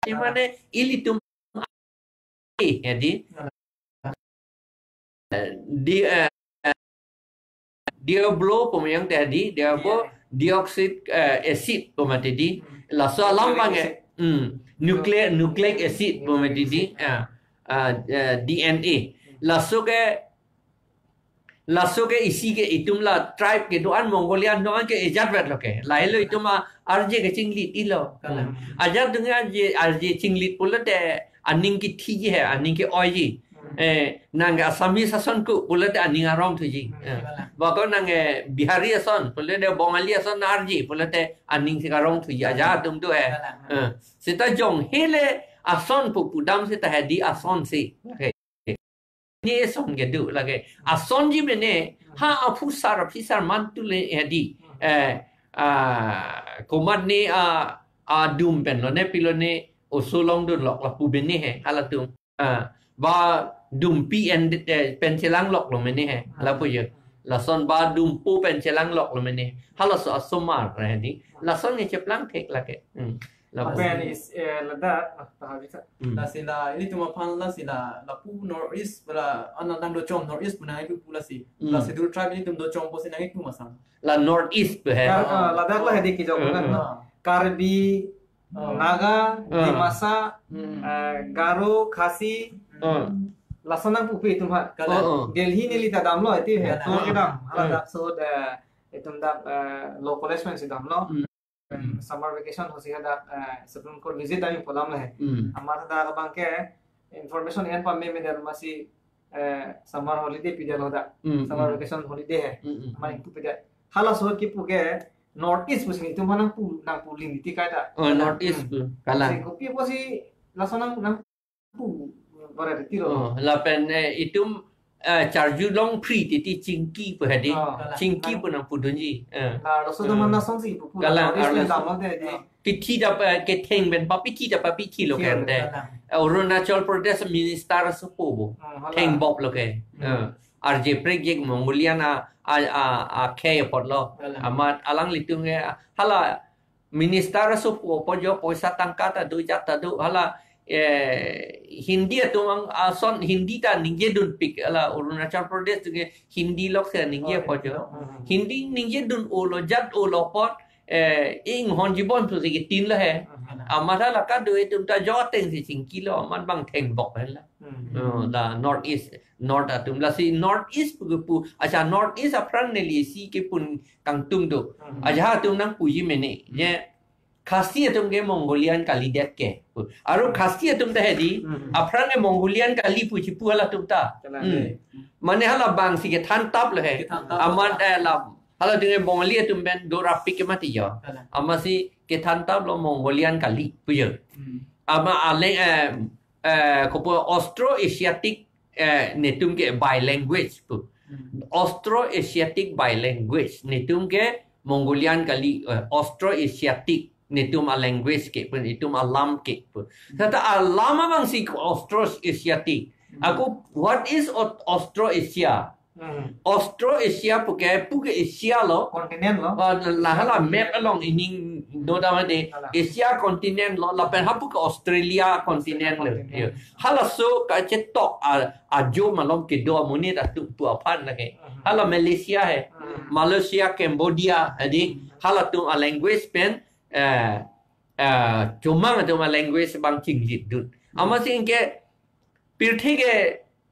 Eh, Mane ilitum, eh, he di, eh, di, eh, Diablo pu ma yang te di, Diablo, iya, dioxide, eh, acid pu mati di. Hmm. Laso alam nucleic abang ke, acid. Hmm, nuclear, nucleic acid pu mati di. Nucleic acid. Ah, ah, eh, D N A. Hmm. Laso ke, laso ke isi ke itum la tribe kedo-an, Mongolian do-an ke ejat vet lo ke. Lahelo itum a-arje kachinglitji lo. Kalang. Ajat atum arje, arje chinglit pulote aning kethiji he, aning ke-oiji. Hmm. Eh, nang ke Assamese ason ko pulote aning arong thuji. Hmm, eh, kalang. Ba ko nang, eh, Bihari ason pulote, Bongali ason arje pulote aning si karong thuji. Ajat atum do he. Kalang. Eh, seta jong hele Ason pu pudam seta hedi ason si. Okay. Ne ason kedo lake. Asonji mene, ha aphusar aphisar mantu le hedi. Eh, ah, komat ne a, adum pen lone pilone oso longdunlok lapu mene he, halatum. Ah, ba dumpi en, eh, pen chelangloklo mene he, lapu jo. Lason ba dumpo pen chelangloklo mene. Halaso asomar hedi. Lason ne cheplang thek lake. Hmm. Lapu. Lapen is, eh, ladak, ah, tahan bisa. Hmm. Lasi la, ilitum aphan lasi la, lapu North East, la, ana nangdochom North East pu nangkipu lasi. Hmm. La Scheduled Tribe ilitum dochom pusi nangkipu masang. La North East pu he. Kar-, ah, ladak la hedi kijok kan. Hmm. Karbi, Oh. Naga, Hmm. Dimasa, Hmm. eh, Garo, Khasi, Hmm. lason nangpupe itum ha. Kalang. Oh, oh. Delhi neli ta damlo, iti he, Kalang. Tour kedam. Hala Hmm. dak so de, itum dak, eh, law college pensi damlo. Hmm. Summer vacation hosi hadak, eh, Supreme Court visit dam-i pu alam le he. Hmm. Amat hadak abang ke information en pame medal masi, eh, summer holiday pidetlo dak. Hmm, Summer hmm. vacation holiday he. Hmm, hmm. Amat ingpu pidet. Halaso kipu ke North East pusi itum aphan nangpu, nangpu ling iti kaita. Oh, North East Hmm. pu. Kalang. Si kopi pusi lason nang, nangpu, bara iti lo. Oh, lapen, eh, itum, eh, charju long free titi chingki pu hedi. Oh. Chingki pu nangpudunji. Eh. La, laso Eh. teman lason si pu pu. Kalang, North East arlo pen so. damlo de di. Pithi ta pa, ketheng pen papithi ta papithilo Thilo kente. Kalang. Eh, Arunachal Pradesh minister asopo bo. Hmm, hala. Thengboplo ke. Hmm. Eh. Arje prekjek Mongolian a, a, a, akhei apotlo. Kalang. Amat alanglitum ke, hala minister asopo apo jo poisa tangka ta do, jat ta do, hala, eh, Hindi atum ang ason Hindi ta ningjedunpik, hala Arunachal Pradesh atum ke Hindi lok se ningje Oh, apo jo. Hindi lok. Hmm. Hindi ningjedun-olo, jat-olo apot, eh, inghon jibon pusi kitin lo he. Hmm. Amat hala kado itum ta jo ateng si chingkilo, amat bang thengbok hen la. Hmm. Oh, la North East, North atum lasi North East pu pu, acha North East aphrang neli si kepun kangtung do. Hmm. Aja atum nangpuji mene, Hmm. je Khasi atum ke Mongolian kalidet ke. Aru Khasi atum ta hedi, Hmm. aphrang ke Mongolian kali pu chipu halatum ta. Kalang. Hmm. Mane hala bang si kethan tap lo he. Kethan tap lo. Amat, eh, la, halatum ke Bengali atum pen do rapik ke mati jo. Kalang. Amat si kethan tap lo Mongolian kali pu jo. Hmm. Amat ale, eh, eh, kopo Austro-Asiatic, eh, netum ke bilanguage pu. Hmm. Austro-Asiatic bilanguage. Netum ke Mongolian kali, eh, Austro-Asiatic netum a language ke pu, netum alam ke pu. Seta alam abang si Austro-Asiatic. Hmm. Ako, what is Aut-, Austro-Asia? Hmm. Austro-Asia pu ke, pu ke Asia lo. Continent lo. Ah, la hala map along ining do da made. Hala. Asia continent lo, lapen hapu ke Australia continent lo. Continent. Yo. Halaso kachetok a, ajo malom kedo amonit atum pu aphan lake. Hmm. Hala Malaysia he. Hmm. Malaysia, Cambodia, hedi. Hmm. Halatum a language pen, eh, eh, chomang atum a language bang chingjidun. Hmm. Amat si ke pirthe ke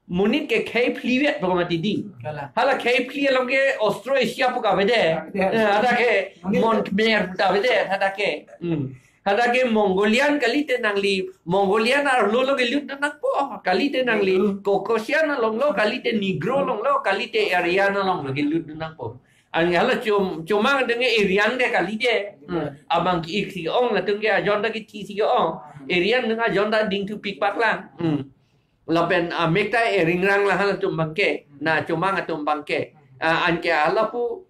monit ke khei phli vet pu mati di. Kalang. Hala khei phli along ke Austro-Asia pu kavede. Kavede. Eh, hadak ke Monit. Mon Khmer pu ta vede, hadak ke. Hmm. Hadak ke Mongolian kalite nangli, Mongolian arlo lo kelut nangpo. Kalite nangli, Negro. Caucasian along lo, kalite Negro along lo, kalite Aryan along lo kelut nangpo. Ang hala chom-, chomang denge Aryan de kalite. Hmm. Abang ki-ik si ong latum ke ajon ta kithi si ong. Hmm. Aryan denge ajon ta dingthu pikpak lang. Hmm. Lapen amek ta eringrang la halatum abang ke. Hmm. Na chomang atum abang ke. Hmm. Ah, anke hala pu,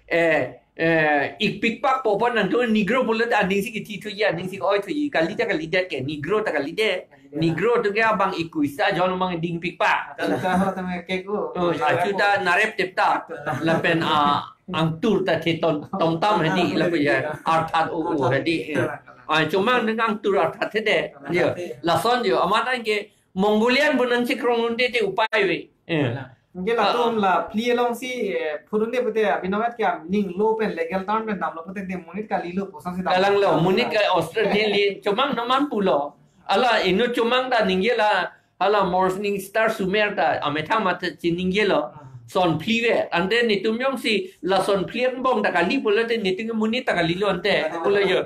eh, eh, ik pikpak po pon nangtum Negro pulo ta aning si kithi thuji, aning si oi thuji. Kali ta kalidet ke, Negro ta kalidet. Kalidet. Negro atum ke abang ikuisa ajon abang ding pikpak. Achu ta halatum ke ko. Oh, achu ta narep tep ta. Lapen, ah, angtur ta the ton, tom tam hedi, lapu ya, arthat o, o hedi. Eh. Ah, chomang denge angtur arthat hedi. Yo, lason yo, amat anke Mongolian pu nangchekrong unde te upai ave. Eh. Anke latum Ah. la phli along si, eh, phurunde pute abinongat ke ning lo pen legal term pen damlo pute de monit kali lo pu asonsi dam. Kalang lo, monit ka Australia li, chomang noman pulo. Hala inut chomang ta ningje la, hala Morning Star Sumer ta, amethang mat si ningje lo. Ah. Son phli ave, ante netum jongsi, la son phli angbong ta kali pulo te netum monit ta kali lo ante, pulo yo.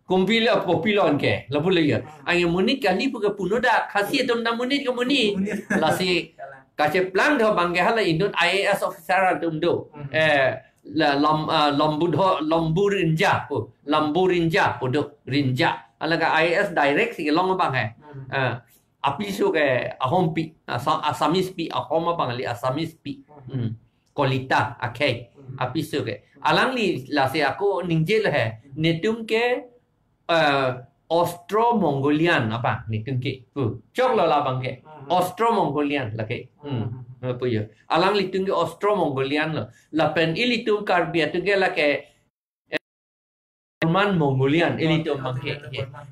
Kompi lo, kopi lo anke, lapu lo yo. Anke monit kali pu ke puno da, Khasi atum ta monit ke monit. Monit. Lasi, Kalang. Kacheplang do abang ke hala inut I A S officer atum do. Hmm. Eh, la, lam, ah, Lambu do, Lambu Rinja pu, Lambu Rinja pu do, Rinja. Hala ke I A S direct si kelong abang he. Hmm. Eh, apiso ke Ahompi, Asa-, Assamese pi, Ahom abang kali Assamese pi. Hmm. Hmm. Kolita akhei, Hmm. apiso ke. Alangli lasi ako ningjelo he. Netum ke, eh, Austro-Mongolian apa netum ke. Pu. Choklo labang ke. Hmm. Austro-Mongolian lake. Hmm. Hmm. Pu yo. Alanglitum ke Austro-Mongolian lo. Lapen ilitum Karbi atum ke lake German Mongolian, ilitum abang ke.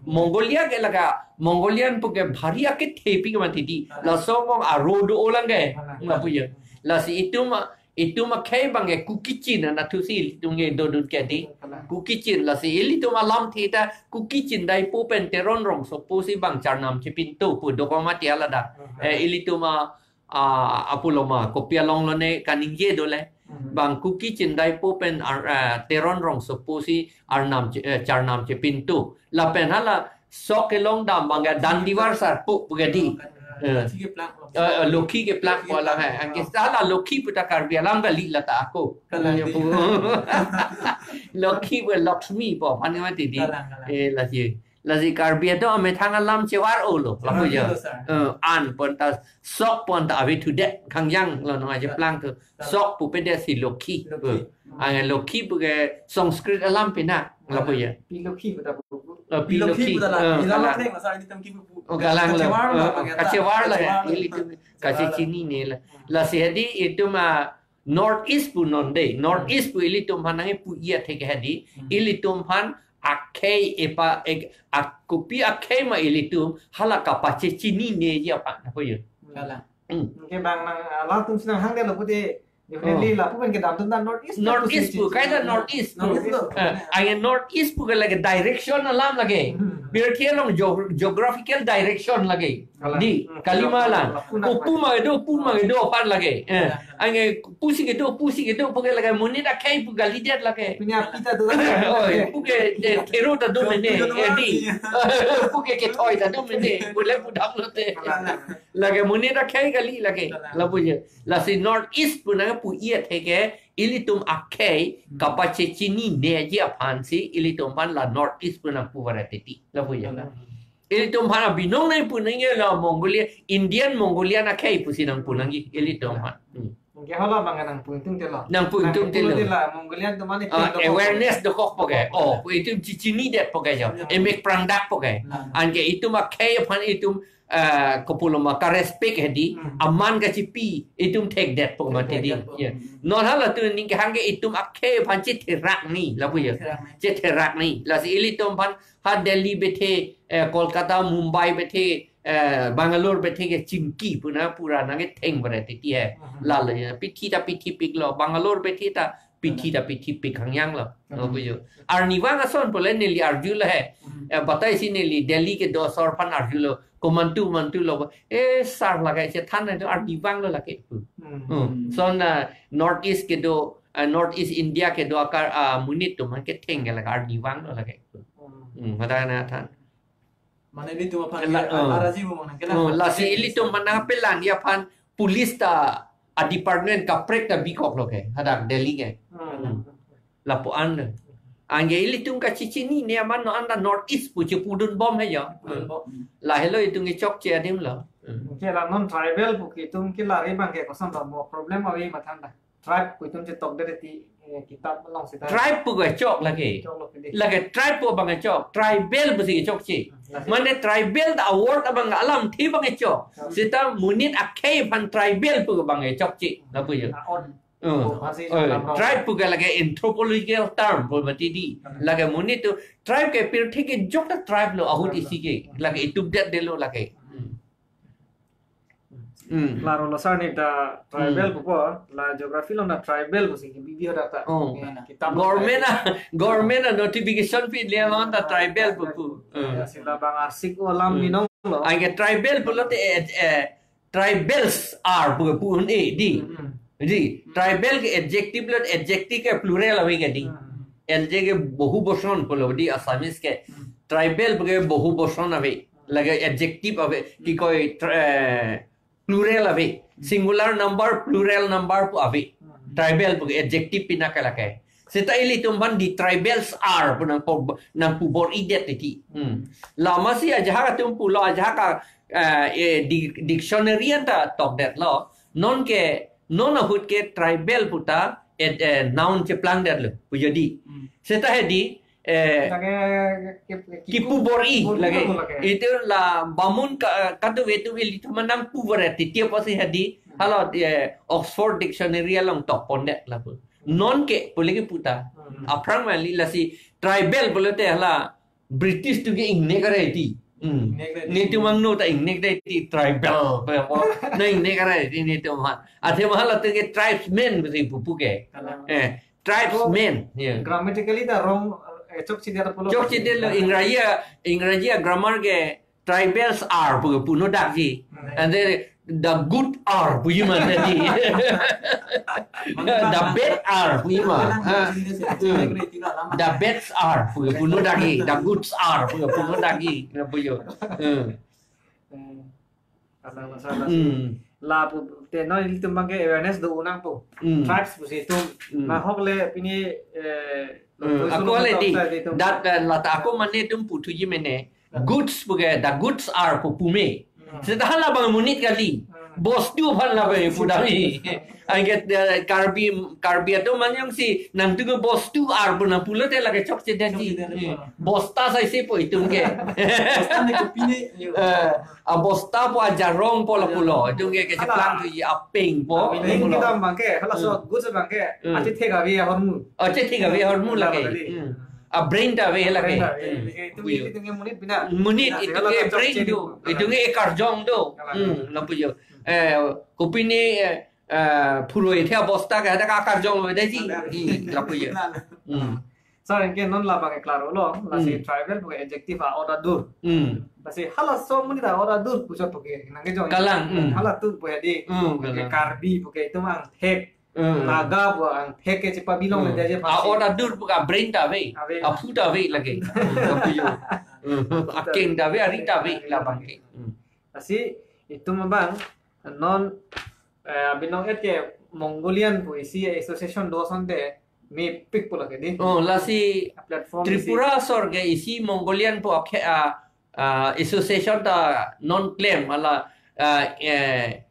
Mongolia ke lake, Mongolian pu ke bhari akethe pi ke mati di. Laso mong aro do-o lang ke. Lapu yo. Lasi itum, itum akhei abang ke Kuki Chin anatthu si ilitum ke dodun ke di. Kuki Chin lasi ilitum alamthe ta Kuki Chin daipo pen Teron Rongsopo si bang charnam chepinto pu dokok mati alada. Eh, ilitum a ah, apuloma, kopi along lone kaningje dole. Hmm. Bang Kuki Chin daipo pen ar-, ah, Teron Rongsopo si arnam che-, eh, charnam chepinto. Lapen hala sok kelong dam bang ke Dandivar Sarpo pu ke di. Eh. Lokhi keplang. Eh, eh, Lokhi keplang pu alang he. Anke hala Lokhi pu ta Karbi alam kali lata ako. Kalang. Pu. Lokhi pu Lakshmi pu aphan mati di. Kalang, kalang. Eh, lasi. Lasi Karbi atum amethang alam chevar-o lo, lapu yo. Chevar-o lo, sir. Eh, an pon ta sok pon ta ave thudet khangjang lo nong aje Sir. Plang thu. Sir. Sok pupe det si Lokhi. Lokhi. Eh, ang Lokhi pu ke Sanskrit alam pina, lapu yo. Pi Lokhi pu ta pu. Eh, Pi Pi Lokhi Lokhi. Pu ta la. Eh, Pi la kalang. Lokhi, sir, ini tem ki pu pu. Oh, kalang lo. Kachevar lo, eh, kachevar lo, kachevar lo. Ilitum kachevar lo. Kachechini ne la. Hmm. Lasi hedi itum a North East pu non de, North East pu ilitum aphan nangkepu-i atheke hedi, Hmm. ilitum aphan akhei epa ek, ak-, kopi akhei ma ilitum hala kapachechinine ji aphan, lapu yo. Kalang. Hmm. Anke bang nang, ah, latum si nanghangdetlo pute, definitely Oh. lapu pen kedam atum ta North East North pusi East pu, kaita North East pu. North East lo. Eh, ang North East pu ke lake direction alam lake. Hmm. Birthe along geo-, geographical direction lake. Kalang. Di, Hmm. Kalima lang. Kalang. Kopu ma kedo, pu ma kedo aphan lake. Eh, Kalang. Anke pusi kedo, pusi kedo, pu ke lake monit akhei pu kalidet lake. Punya pita tu. Oh, pu ke, eh, thero ta do mene, eh, di. Pu ke kethoi ta do mene, pu le pu dam lote. Kalang. Lake monit akhei kali lake. Kalang. Lapu yo. Lasi North East pu nangkepu-i atheke, ilitum akhei, Hmm. kapachechinine ji aphan si, ilitum aphan la North East pu nangpu varet titi, lapu yo. Kalang. Ilitum aphan abinong nangpu nangji la Mongolia, Indian Mongolian akhei pusi nangpu nangji, ilitum aphan. Hmm. Anke hala bang nangpu ingtungte lo. Nangpu ingtungte lo. Nangpu la Mongolian atum mane Ah, pen dokok awareness dokok pu ke. Oh, pu itum chechinidet pu ke jo. Hmm. Emek prangdak pu ke. Hmm. Anke itum akhei aphan itum, eh, kopuloma karespect hedi. Hmm. Aman kachipi itum thekdet pu mati di. Thekdet pu. Ya. Hmm. Non hala tu ning kehang ke itum akhei aphan chetherak ni, lapu yo. Chetherak ni. Chetherak ni. Lasi ilitum aphan ha Delhi bethe, eh, Kolkata, Mumbai bethe, eh, Bangalore bethe ke chingki pu na pura nangketheng varet titi he. Mhm. Lalo ya, pithi ta pithi pik lo, Bangalore bethe ta pithi ta pithi pik khangjang lo. Mhm. Lapu yo. Arnivang ason pule neli arjulo he. Mhm. Eh, batai si neli Delhi kedo asor aphan arjulo. Komantu mantu lo. Eh, sir lake chethan na do arnivang lo lake. Mhm. Hmm. So na North East kedo, eh, North East India kedo akar, ah, monit atum aphan ketheng ke lake arnivang lo lake. Mhm. Hmm, hadak nangthan. Mane ilitum aphan La-, ke oh. araji bu mane ke Oh, la. Lasi ilitum aphan nangpelang ji aphan police ta a department kaprek ta bikok lo ke, hadak Delhi ke. Hmm. Lapu an lo. Anke ilitum kachechinine aman non anta North East pu chepudun bom he jo. Pudun bom. Lahelo itum kechokche adim lo. Hmm. Anke la non tribal pu ke itum ke lari bang ke koson ta mo problem ave matha ta. Tribe pu itum chetokdet ti, eh, kitab along seta. Tribe pu kechok lake. Choklo ke de. Lake tribe pu abang kechok. Tribal pusi kechokche. Hmm. Mane tribal ta award abang alamthe abang kechok. Hmm. Seta monit akhei aphan tribal pu abang kechokche. Lapu yo. Ah, on. Hmm. Oh, masih Oh, dalam tribe pu ke lake anthropological term pu mati di. Hmm. Lake monit atum tribe ke pirthe kejok ta tribe lo ahut isi ke. Lake itum det det lo lake. Hmm. Hmm. Klaro lo sir ni ta tribal Hmm. pupo, la geography along ta tribal pusi ke bibi ada ta. Oh. Ya, kitab Government a, government a notification pi le along ta tribal pupo. Hmm. Ya, sila bang arsik alam Hmm. binong lo. Anke tribal pulote, eh, eh, tribals are pu, pu un-e di. Hmm. Di, tribal ke adjective lo, adjective ke plural ave ke di. Hmm. L J ke বহুবচন pulo di Assamese ke. Hmm. Tribal pu ke বহুবচন ave. Lake adjective ave, ki koi, tr-, eh, plural ave. Singular number, plural number pu ave. Hmm. Tribal pu ke adjective pina ke lake. Seta ilitum aphan the tribals are pu nangpu, nangpu bor-idet titi. Hmm. Lasi ajahak atum pulo, ajahak a, eh, eh, di-, dictionary anta tokdetlo. Non ke, non ahut ke tribal puta, eh, eh, noun cheplangdetlo pu jodi. Hmm. Seta hedi, eh, Lake ke, ke, kipu bor-i bor-i lake. Lake. Itu la bamun ka, katu vetu ilitum nangpu bor-i titi apotsi hedi. Hmm. Hala, eh, Oxford Dictionary along tokpondet lapu. Non ke pule ke puta. Hmm. Aphrang mali lasi tribal pulote hala British atum ke ingnek arai ti. Hmm. Ingnek arai ti. Netum angno ta ingnek arai ti tribal. Pe po. Na ingnek arai ti netum aphan. Athema halatum ke tribesmen pusi pupu ke. Kalang. Eh, tribesmen. Ya. Grammatically ta wrong, eh, chokchedet pulo. Chokchedetlo Ingraji, Ingraji grammar ke tribals are pu puno dakji. Hmm. And then the good are puji ma tadi. The bad are puji ma. Ha. Hmm. The bads are pu puno dakji. The goods are pu puno dakji. Na pujo. Hmm. Hmm. Asal masalah Hmm. Lapu te non ilitum abang ke awareness do-un nangpo. Hmm. Tribes pusi itum. Hmm. Nahok le pini, eh, Hmm. Ako le di. Outside itum. Dat, eh, lata ako mane itum puthuji mene. Goods pu ke, the goods are pu pume. Hmm. Seta hala abang monit kali. Hmm. Bostu aphan labang pudami. Anke, eh, Karbi, Karbi atum manyong si nangtum ke bostu are pu nangpulote lake chokchedetji. Chokchedet, Hmm. Bosta saisi po itum ke. Bosta ne kopi ne, yo. Eh, a bosta po ajarong po lapulo. Itum ke kacheplang Hala. Thuji apeng po. Ah, ini lapulo. Kita abang ke, hala so Hmm. goods abang ke. Hmm. Achethek ave ahormu. Achethek ave ahormu Hala lake. Tadi. Hmm. A brain ta ave lake. Brain ta ave. Hmm. Itum Puyo. Itum ke monit bina. Monit Bina, itum hala ke tak brain chokchedetji. Do. Itum ke ekarjong do. Hala. Hmm, lapujo. Eh, kopine, eh, eh, phuroi the bosta ke hadak akarjong lo dei ji. Hala. Hmm, lapujo. Hala. Hmm. So, anke non labang ke klaro lo, lasi Hmm. tribal pu ke adjective a-ot adur. Hmm. Lasi hala so monit a-ot adur puchot pu ke, nangkejong. Kalang, hmm. Halatum pu hedi, Hmm, pu ke kalang. Karbi pu ke itum angthek. Hmm. Naga pu angthek ke chepabelong Hmm. le dia je A-ot adur pu ke a-brain ta ave. Ave. Aphu ta ave lake. Hmm, lapujo. Hmm. Akeng ta ave, ari ta ave, labang ke. Hmm. Lasi itum abang, non, eh, abinong et ke Mongolian pu isi association do asonte mepik pu lake di. Oh, lasi Platform isi. Tripura asor ke isi Mongolian pu akhe, ah, ah, association ta non klem hala, ah, eh,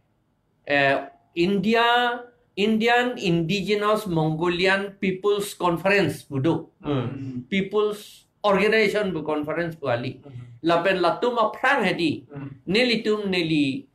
eh, India, Indian Indigenous Mongolian People's Conference pu do. Hmm. Hmm. People's Organization pu conference pu kali. Hmm. Lapen latum aphrang hedi. Hmm. Nelitum neli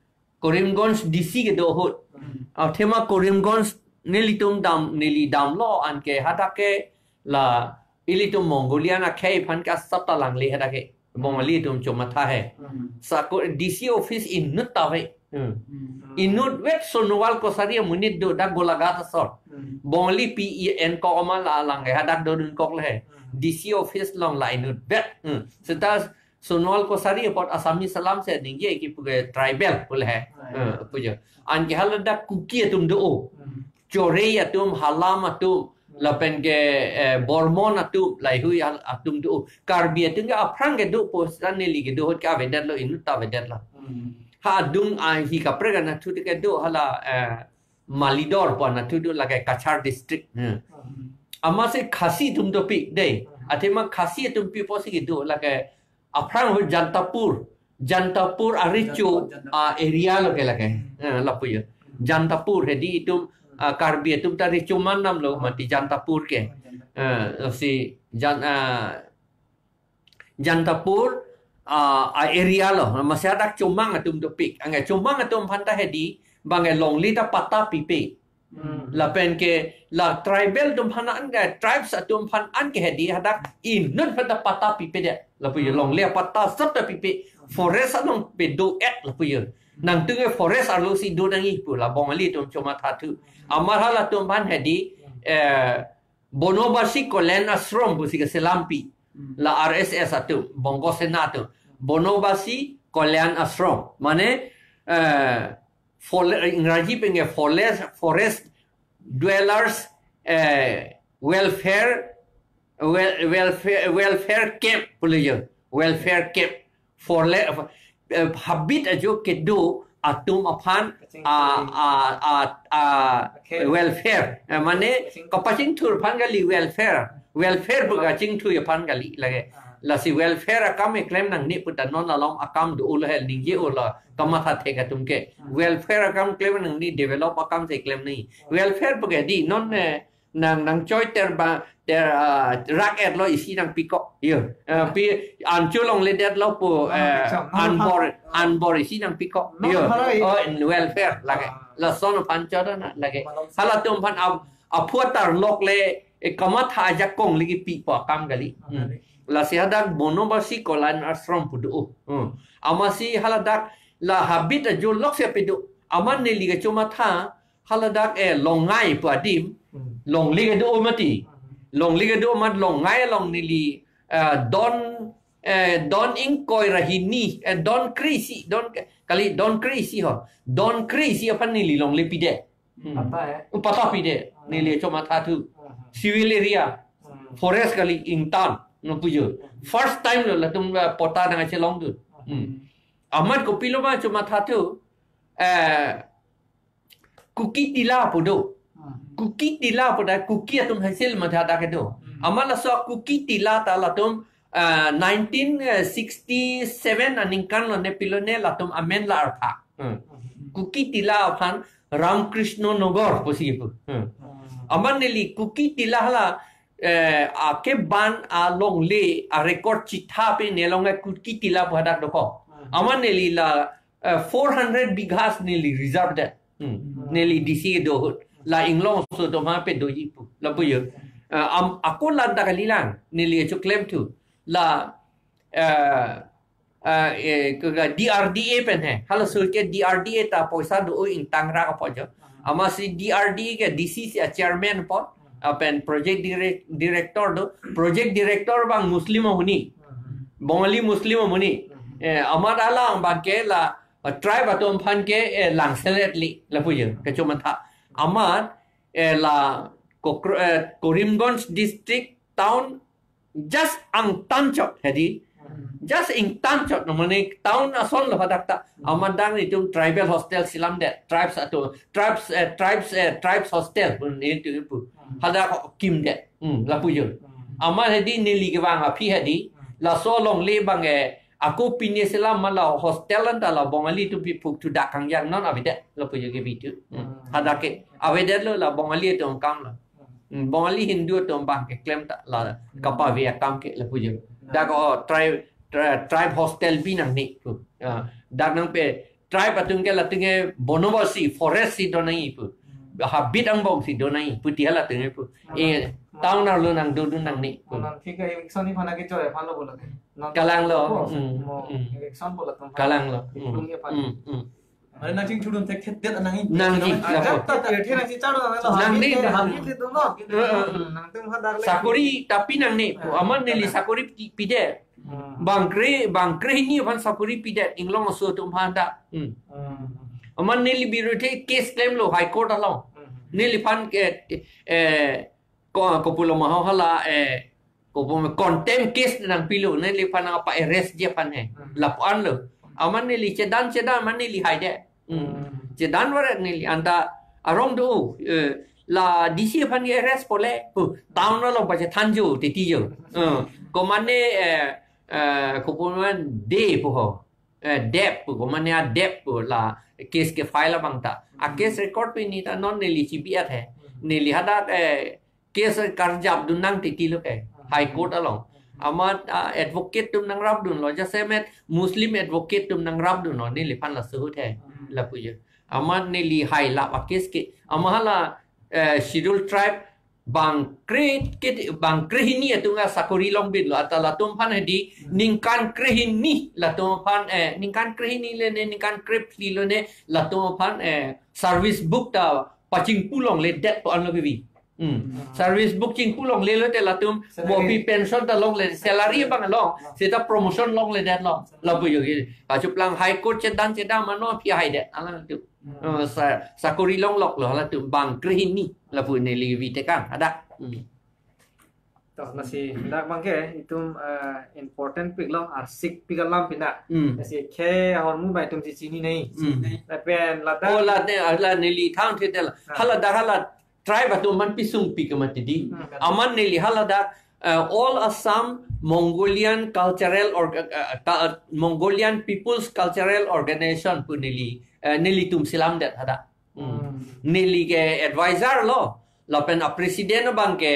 Karimganj D C kedo ahut. Hmm. Athema Karimganj nelitum dam, neli damlo anke hadak ke la ilitum Mongolian akhei aphan ke asap ta langle hadak ke. Bongali atum chomatha he. Hmm. Sako D C office inut ta ave. Hmm. Hmm. Inut vet Sonowal Kachari amonit do dak Golaghat asor. Hmm. Bongali P E N kok ama la lang ke hadak dodun kok le he. Hmm. D C office along la inut vet. Hmm. Seta Sonowal Kachari apot Assamese alam si ningje kipu ke tribal pu le he. Tribal. Eh, pujo. Anke haladak Kuki atum do o. Hmm. Chorei atum, Halam atum, Hmm. lapen ke, eh, Bormon atum, laheihui al-, atum do o. Karbi atum ke aphrang kedo po seta neli kedo ahut ke avedetlo, inut ta avedetlo. Hmm. Ha adung ahi kaprek anatthu ke do hala, eh, Malidor pu anatthu do lake Cachar district. Hmm. Hmm. Amatsi Khasi atum dopik dei. Hmm. Athema Khasi atum pi apotsi kedo lake aphrang ahut Jantapur. Jantapur arecho, Jantapur, Jantapur. Ah, area lo ke lake. Hmm. Eh, lapu ya. Hmm. Jantapur hedi itum, Hmm. ah, Karbi atum ta recho manam lo Oh. mati Jantapur ke. Oh, Jantapur. Eh, si Jan-, ah, Jantapur, ah, a area lo, amatsi hadak Chomang atum dopik. Anke Chomang atum aphan ta hedi, bang ke longle ta patta pipe. Hmm. Lapen ke la tribal atum aphan an ke, tribes atum aphan an ke hedi hadak inut aphan ta patta pipedet. Lapu ya Hmm. longle patta sap ta pipe, forest along pe do-et lapu ya. Hmm. Nangtum ke forest arlo si do nangji pu la Bongali atum chomatha thu. Hmm. Amat halatum aphan hedi, Hmm. eh, Bonobasi Kalyan Ashram pusi keselampi. Hmm. La R S S atum, Bongo Sena atum. Bonobasi Kalyan Ashram. Mane, eh, fole-, Ingraji pen ke forest, forest dwellers, eh, welfare, wel-, welfare, welfare camp pu le ya. Welfare camp. Fole-, eh, habit ajo kedo atum aphan a, a, a, a, welfare. Eh, mane kapachingthur aphan kali welfare. Welfare pu kachingthur aphan kali lake. Lasi welfare akam eklem nangne puta non along akam do ulo hel ningje ulo kamatha thek atum ke. Welfare akam klem nangne, develop akam si klem nangji. Welfare pu ke di non, eh, nang nangchoi ter ba ter, ah, rak et lo isi nangpikok. Yo. Eh, pi ancho longledetlo pu, eh, anbor, anbor isi nangpikok. Yo. Oh, in welfare lake. Lason aphan chodana lake. Halatum aphan ap-, aphuatar lok le, eh, kamatha ajakong lagi pipo akam kali. Lasi hadak Bonobasi Kalyan Ashram pu do. Amatsi haladak la habit ajo lok si pido. Amat neli kachomatha haladak, eh, Longai pu adim. Longle kedo mati. Longle kedo amat Longai along neli, eh, don, eh, don ingkoi ra hini, eh, don kre-isi, don ke-, kali don kre-isi ho. Don kre-isi aphan neli longle pidet. Patta, eh? Patta pidet. Neli chomatha thu. Civil area. Forest kali ingtan. No pujo. First time lo latum, eh, patta nangchelong tu. Amat kopilo ma chomatha thu. Eh, Kuki Tila pu do. Kuki Tila pu da Kuki atum hasil matha dak do. Amat laso Kuki Tila ta latum, ah, nineteen sixty-seven aningkan lo ne pilo ne latum amen la artha. Kuki Tila aphan Ramkrishna Nagar pusi pu. Amat neli Kuki Tila hala, eh, akeban alongle a record chitha pe nelong Kuki Tila pu hadak dokok. Amat neli la, eh, four hundred bighas neli reserve det. Neli D C kedo ahut. La inglong aso atum aphan pedoji pu. Lapu yo. Eh, am, ako lanta kalilang. Neli choklem thu. La, eh, eh, eh, ke, ke D R D A pen he. Halaso ke D R D A ta poisa do ingtang ra kapo jo. Amatsi D R D A ke D C si a chairman po. Lapen project direct-, director do. Project director bang Muslim ahuni. Bongali Muslim ahuni. Eh, amat alang bang ke la, uh, tribe atum aphan ke, eh, langselet li, lapu yo, kachomatha. Amat, eh, la Kokro-, eh, Karimganj district town just angtan chot hedi. Just ingtan chot no mane town ason lo hadak ta. Amat dang itum tribal hostel si lam det. Tribes atum, tribes, eh, tribes, eh, tribes hostel pun itum pu. Hadak kim det. Hmm, lapu yo. Amat hedi neli kevang aphi hedi. Laso longle bang, eh, ako pine selam ma la hostel anta la Bongali atum pi phuk thu dak kangjang non avedet lapu yo ke bitu. Hmm. Hadak ke avedetlo la Bongali atum akam lo. Hmm, Bongali Hindu atum bang ke klem ta la kapave akam ke lapu yo. Dak o tribe, tri-, tribe hostel pi nangne pu. Ah, dak nangpe tribe atum ke latum ke Bonobasi forest si do nangji pu. Habit angbong si do nangji pu ti halatum ke pu. Eh, town arlo nangdodun nangne pu. Manan thik eviction ni phana ke choi aphan lo bolo ke. Non kalang lo. Mo, hmm, mo, hmm. Eviction bolo tum. Kalang lo. Hmm. Itum ke aphan. Hmm, hmm. Mane nangchingthudun thekthedet nangji. Nangji, lapu. Ajak ta thekthedet nangji charo nang lo. Nangji. Habit ke, habit ke tum lo. Eh, eh. Hmm, nangtum hadak le. Sakori tapi nangne pu. Ah, amat neli kalang. Sakori pi-, pidet. Hmm. Bang kre, bang krehini aphan sakori pidet inglong aso atum aphan ta. Hmm. Hmm. Amat neli biruthe case klemlo High Court along. Hmm. Neliphan ke, eh, ko, kopulo ma ho hala, eh, kopulo contempt case nangpilo, neliphan nangpa-arrest ji aphan he. Hmm. Lapu-an lo. Amat neli chedan chedan amat neli haidet. Hmm. Hmm. Chedan varet neli anta arong do, eh, la D C aphan ke arrest pole. Pu, town along pachethan jo, titi jo. Eh, komane, eh, eh, kopulo ma de pu ho. Eh, dep pu, komane adep pu la case ke file abang ta. A case record pu neta non neli chibi-et he. Neli hadak, eh, case karjapdun nang titi lo ke. High Court along. Amat, ah, advocate atum nangrapdunlo. Jasemet Muslim advocate atum nangrapdunlo. Neliphan laso ahut he. Lapu yo. Amat neli hailap a case ke. Amat hala, eh, Scheduled Tribe bang kre ke, bang krehini atum asakori longbitlo. Anta latum aphan hedi ningkan krehini latum aphan, eh, ningkan krehini le ne, ningkan krephli lo ne latum aphan, eh, service book ta pachingpu longledet pu anlo kevi. Hmm. Hmm. Service book chingpu longle lote latum salary. Mo pi pension ta longle, salary abang long, ah, seta promotion longledetlo. Lapu yo ke. Kachuplang High Court chedan chedan mano phi haidet. Alang tu. Hmm. Eh, sa-, sakori longloklo halatum bang krehini lapu neli vi tekang hadak. Hmm. To, lasi dak abangke itum, eh, important piklo, arsik pik alam pina. Hmm. Lasi khei ahormu abang itum chechinine. Hmm. Lapen ladak. Oh, la ne, la neli thang thedel. Ah. Hala dak hala tribe atum man pisung pik mati di. Hmm. Amat neli hala dak, eh, All Assam Mongolian Cultural Orga-, eh, Ka-, Mongolian People's Cultural Organization pu neli, eh, nelitum selamdet hadak. Hmm. Hmm. Neli ke advisor lo, lapen a president abangke,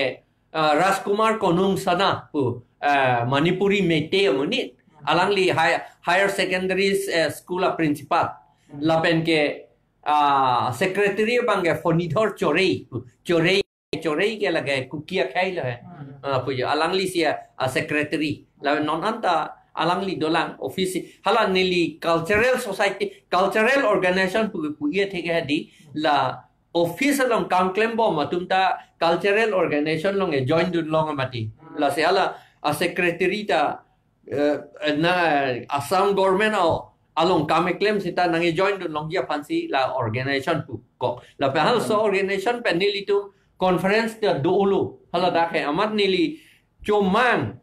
eh, Rajkumar Konungsana pu, eh, Manipuri Meitei amonit. Alangli high-, higher secondary, eh, school a principal. Hmm. Lapen ke, ah, secretary abangke Phonidhor Chorei pu. Chorei, Chorei ke lake Kuki akhei lo he. Hmm. Ah, pu jo. Alangli si a, a secretary. Lapen non anta alangli dolang office. Hala neli cultural society, cultural organization pu, pu-i atheke hedi la office along kam klembom atum ta cultural organization along e join dunlong mati. Hmm. Lasi hala a secretary ta, eh, na Assam government a along kam keklem seta nang e join dunlongji aphansi la organization pu kok. Lapen halaso organization pen nelitum conference ta dolo. Hala dak he amat neli chomang,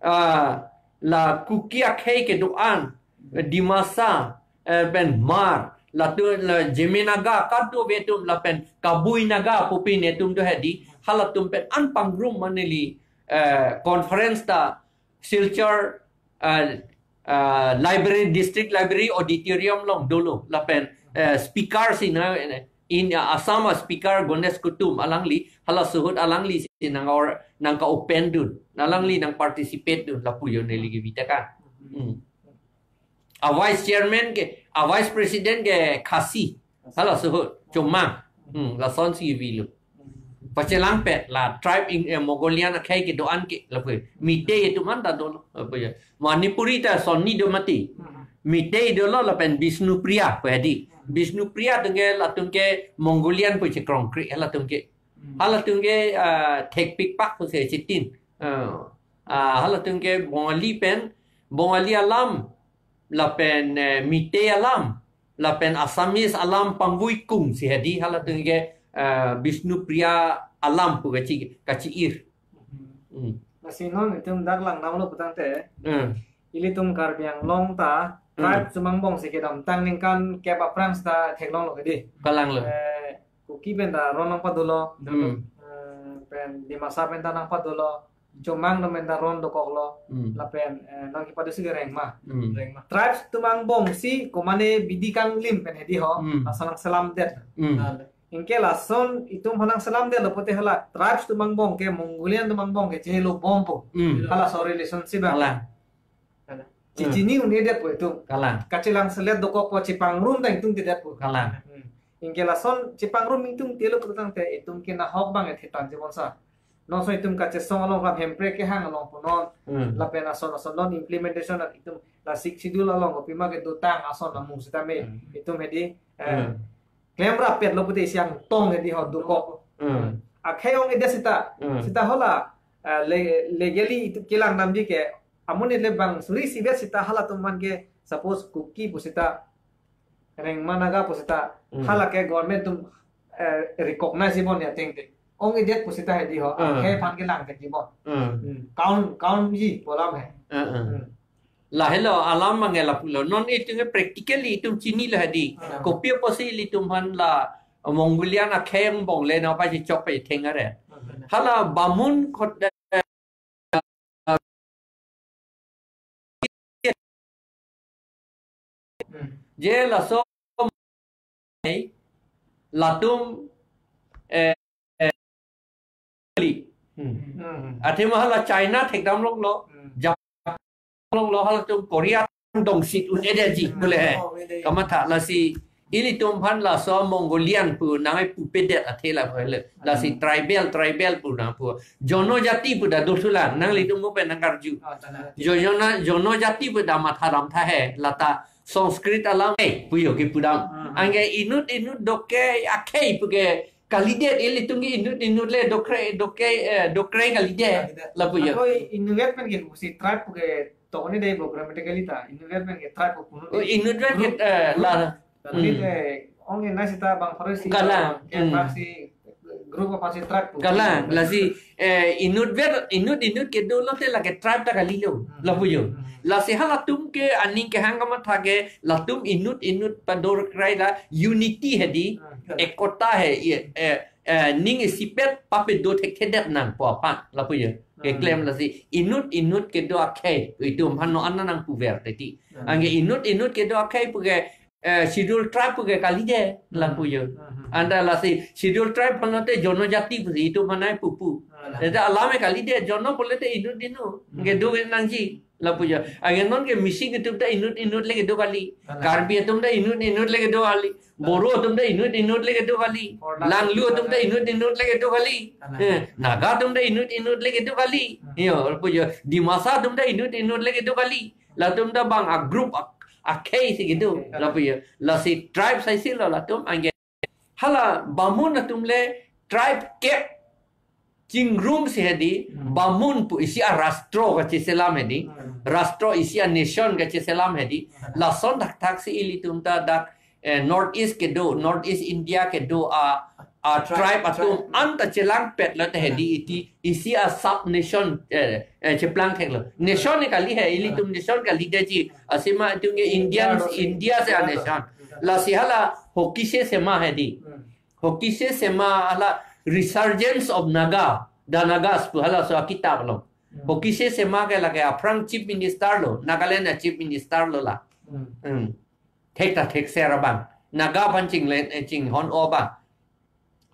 ah, la Kuki akhei kedo-an, Dimasa, eh, pen Hmar, latum la Zeme Naga kadokave atum lapen Kabui Naga pupi netum do hedi, halatum pen an pangrum ma neli, eh, conference ta Silchar, eh, eh, library, district library auditorium along dolo lapen, eh, speaker si na, eh, in, eh, Assam a speaker Ganesh Kutum alangli, hala suhut alangli si nang or, nang ka open dun, alangli nang participate dun lapu jo neli kevita kan. Hmm. A vice chairman ke, a vice president ke Khasi. Hala suhut, chomang. Hmm, lason si vilo. Pachelangpet la tribe in, eh, Mongolian akhei kedo-an ke lapu. Meitei atum an ta dolo. Apa ya? Manipuri ta sonni do mati. Meitei dolo lapen Bishnupriya pu hedi. Bishnupriya atum ke latum ke Mongolian pu chekrong kri, eh, latum ke. Halatum ke, ah, thekpik pak pusi chitin. Ah, ah, halatum ke Bongali pen, Bongali alam, lapen, eh, Meitei alam, lapen Assamese alam pangvui kung si hedi halatum ke, eh, Bishnupriya alam pu kachi, kachi-ir. Hmm. Lasi non itum dak langdamlo putangte. Hmm. Ilitum Karbi Anglong ta, Hmm. tribe chumangbong si kedamtang ningkan kep aphrang seta theklonglo hedi. Kalanglo. Eh, Kuki pen ta ron nangpadolo. Hmm. Eh, pen Dimasa pen ta nangpadolo. Chomang atum pen ta ron dokoklo. Hmm. Lapen, eh, nang kipado si ke Rengma. Hmm. Rengma. Tribes chumangbong si komane bidi kanglim pen hedi ho. Hmm. Lason nangselamdet. Hmm. Anke lason itum aphan nangselamdetlo pute hala tribes chumangbong ke Mongolian chumangbong ke chehelo bompo. Hmm. Halaso relationship abang. Kalang. Kalang. Chechini un-edetpo itum. Kalang. Kachelang selet dokokpo chepangrum ta itum tedetpo. Kalang. Hmm. Anke lason chepangrum itum telo putangte itum ke nahok abang e thetan chebonsa. Non so itum kachesong along ram Hemprek kehang along punon. Hmm. Lapen ason ason non implementation at itum la Sixth Schedule along kopima kedotang ason amung sitame. Hmm. Itum hedi, eh, Hmm. klemrap petlo pute isi angtong hedi ho dokok. Hmm. Akhei ong-edet seta, Hmm. seta hala, eh, le-, legally itum kelang damji ke, amonit le bang suri isivet seta halatum aphan ke, suppose Kuki pu seta, Rengma Naga pu seta, Hmm. hala ke government atum, eh, recognize ibon ya tengte. Ong-edet pu seta hedi ho, Hmm. akhei aphan kelang ke ibon. Hmm. Hmm. Kaun, kaunji pu alam he. Hmm, hmm. Hmm. Lahelo alam abang e lapulo. Non itum ke practically itum chinilo hedi. Hmm. Kopi apotsi ilitum aphan la Mongolian akhei angbong le nangpachechok pachetheng are. Hmm. Hala Bamun khot, eh, Hmm. je laso, eh, latum, eh, eh, li. Hmm. Hmm. Athema hala China thekdamlonglo, Hmm. Japan longlo, halatum Korea dongsit un-edetji Hmm. bole he. Oh, un-edet. Kamatha lasi ilitum aphan laso Mongolian pu nangpupedet athe la bole. Lasi Hmm. tribal, tribal pu nangpu. Jonojati pu ta dothulang, nanglitum mo pen nangkarju. Oh, tana. Jo-, jona-, jonojati pu ta matha damtha he, lata Sanskrit alam, eh, pujo kepudam. Hmm. Anke inut inut dokrei akhei pu ke kalidet, ilitum ke inut inut le dokrei, dokrei, eh, dokrei kalidet. Kalidet. Lapu jo. Ako Inuit pen ke pusi tribe pu ke tokone dei bo grammatically ta. Inuit pen ke tribe pu punut Oh, dei. Inuit pen ke, Group. Eh, Group. La. Tapi Hmm. eh, ong-e nai seta bang Farisi Kalang. Ken Hmm. bang si Group aphansi tribe pu. Kalang, lasi, eh, inutvet, inut inut kedo lote lake tribe ta kalilo, Hmm. lapu jo. Hmm. Lasi halatum ke aning kehang kamatha ke latum inut inut pador krai la unity hedi, Hmm. ekota he, ye, eh, eh, ning isipet papedo thekthedet nangpo aphan, lapu jo. Hmm. Keklem lasi inut inut kedo akhei, itum aphan non anang puver teti. Hmm. Anke inut inut kedo akhei puke, eh, schedule tribe puke kalide, Hmm. lapu jo. Hmm. Anta lasi schedule tribe aphan lote jonojati pusi itum aphan nai pupu. Hmm. Teta alam e kalide, jono pulote inut inut. Hmm. Kedo nangji, lapu jo. Anke non ke Mising atum ta inut inut le kedo kali. Hmm. Karbi atum ta inut inut le kedo kali. Boro atum ta inut inut le kedo kali. Orla Langlu atum ta inut inut le kedo kali. Hmm. Eh, Naga atum ta inut inut le kedo kali. Hmm. Yo, lapu jo. Dimasa atum ta inut inut le kedo kali. Latum ta bang a group a, akhei si kedo. Akhei. Lapu jo. Lasi tribe saisi lo latum anke. Hala Bamun atum le tribe kep chingrum si hedi, Hmm. Bamun pu isi a rastro kacheselam hedi. Hmm. Rastro isi a nation kacheselam hedi. Hmm. Lason thakthak si ilitum ta dak, eh, North East kedo, North East India kedo a, a Tribe, tribe atum tribe. Anta chelangpet lote hedi Hmm. iti, isi a sub nation, eh, eh, cheplang theklo. Nation e kali he, ilitum Hmm. nation kalideji. Asima itum ke India Indians, lo si. India si a India lo. Nation. Hmm. Lasi hala Hokishe Sema hedi. Hmm. Hokishe Sema hala Resurgence of Naga, the Nagas pu halaso akitap lo. Hmm. Hokishe Sema ke lake aphrang chief minister lo, Nagaland a chief minister lo la. Hmm. Hmm. Thek ta thekser abang. Naga aphan chinglen, eh, chinghon-o abang.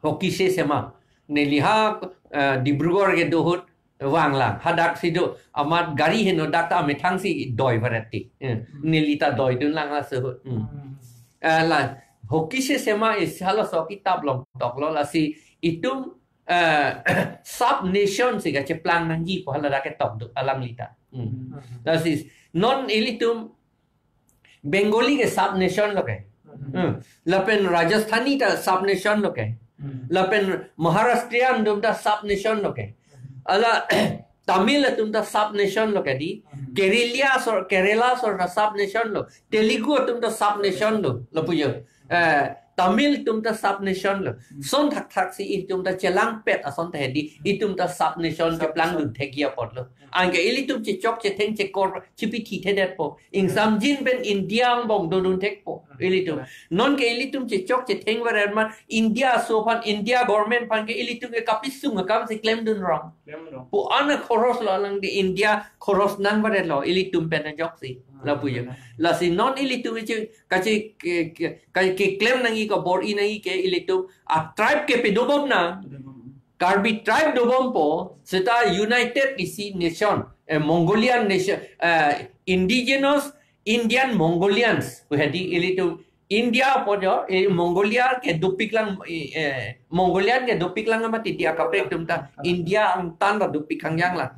Hokishe Sema. Neli ha, eh, Dibrugarh kedo ahut vanglang. Hadak si do amat gari heno dak ta amethang si doi varet ti. Eh, Hmm. neli ta doidun lang laso ahut. Hmm. Hmm. Eh, la, Hokishe Sema isi halaso akitap along toklo lasi itum, eh, sub nation si kacheplang nangji pu hala dak ketok do alangli ta. Hmm. Hmm. Lasi non ilitum Bengali ke sub nation lo ke. Hmm. Hmm. Lapen Rajasthani ta sub nation lo ke. Hmm. Lapen Maharashtrian atum ta sub nation lo ke. Hmm. Hala Tamil atum ta sub nation lo ke di. Hmm. Kerala sor, Kerala sor ta sub nation lo. Telugu atum ta sub nation lo. Lapu jo. Eh, Tamil atum ta sub nation lo. Hmm. Son thakthak si itum ta chelangpet ason ta hedi. Hmm. Itum ta sub nation Sub cheplang nation. Dun thekji apotlo. Anke ilitum chechok chetheng chekor chipithi thedetpo. Ingsamjin pen India angbong dodun thekpo. Ilitum. Non ke ilitum chechok chetheng varet ma India aso aphan, India government aphan ke ilitum ke kapisung akam si klemdun rong. Klemdun. Pu ana khoros lo alang di India khoros nang varet lo ilitum pen ajok si. Hmm. Lapu jo. Lasi non ilitum ichi kachi ke, ke, kachi keklem nangji kabor-i nangji ke ilitum a tribe ke pedobom na. Pedobom. Karbi tribe dobompo, seta United isi nation, eh, Mongolian nation, eh, indigenous Indian Mongolians, pu hedi ilitum India pu jo, eh, Mongolia ke dopiklang, eh, eh, Mongolian ke dopiklang amat iti akaprek atum ta India angtan ta dopik hangjang la.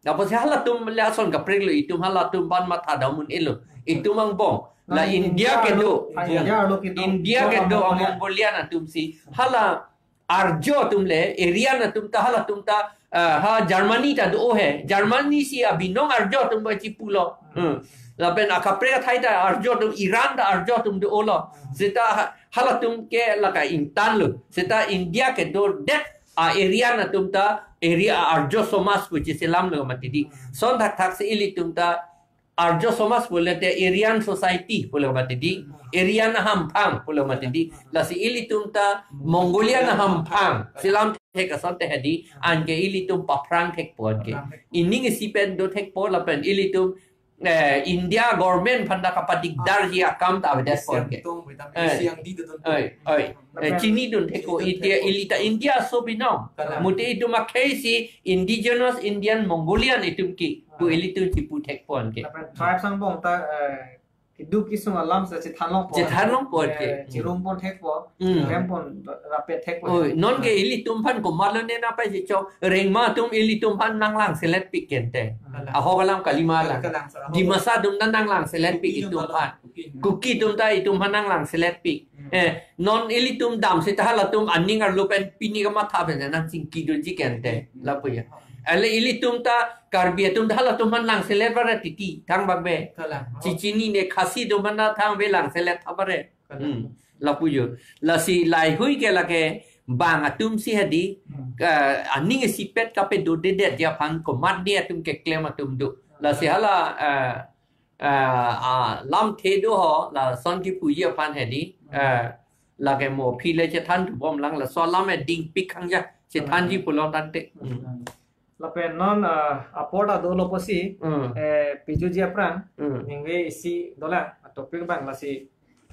Lapusi halatum le ason kaprek lo, itum halatum aphan matha dam un-elo. Itum angbong. La India kedo. India lo kedo. India kedo a Mongolian atum si. Hala Arjo atum le, Aryan atum ta, halatum ta, ah, ha Germany ta do he. Germany si abinong Arjo atum ba chipulo. Hmm. Lapen akaprek athai ta Arjo atum, Iran ta Arjo atum dolo. Seta ha-, halatum ke lake ingtan lo. Seta India kedodet a Aryan atum ta Arya Arjo Samaj pu cheselam lo mati di. Son thakthak si ilitum ta Arjo Samaj pulote Aryan Society pulo mati di, Aryan Hamphang pulo mati di. Lasi ilitum ta Mongolian Hamphang selam thek ason te hedi, anke ilitum paphrang thekpo anke. Ining isi pen do thekpo lapen ilitum, eh, India government aphan ta kapadikdarji akam ta avedet po anke. Oi, oi. Eh, chinidun thekpo, India, ili ta India aso binong. Kalang. Mute itum akhei si indigenous Indian Mongolian itum ke. Pu ilitum chipu thekpo anke. Lapen tribes angbong ta, eh, keduk kesung alam si chethan longpo. Chethan longpo anke. Eh, chirumpon thekpo. Hmm. Rempon rapet thekpo. Oi, non ke ilitum aphan komatlo ne na pai si chok. Rengma atum ilitum aphan nanglang selet pik kente. Kalang. Ahok alam kalima lang. Kalang, sir. Dimasa atum ta nanglang selet pik itum aphan. Kuki atum ta itum aphan nanglang selet pik. Hmm. Eh, non ilitum dam seta halatum aning arlo pen pini kamatha pen nangchingkidunji kente. Hmm. Lapu jo. Ale ilitum ta Karbi atum ta halatum aphan lang selet varet titi, thangbak be. Kalang. Chichinine Khasi atum aphan ta thangbe lang selet tha varet. Kalang. Hmm. Lapu jo. Lasi laheihui ke lake bang atum si hedi, Hmm. eh, aning isipet kapedodedet ji aphan komatne atum keklem atum do. Lasi hala, eh, eh, ah, lamthe do ho, lason kipuji aphan hedi, eh, lake mo aphi le chethan thubom lang, laso alam e dingpik khang ja, chethanji Hmm. pulo tangte. Hmm. Lapen non, ah, apor ta dolo pusi, Hmm. eh, pijuji aphrang, Hmm. ningve isi dolang, ah, topic abang lasi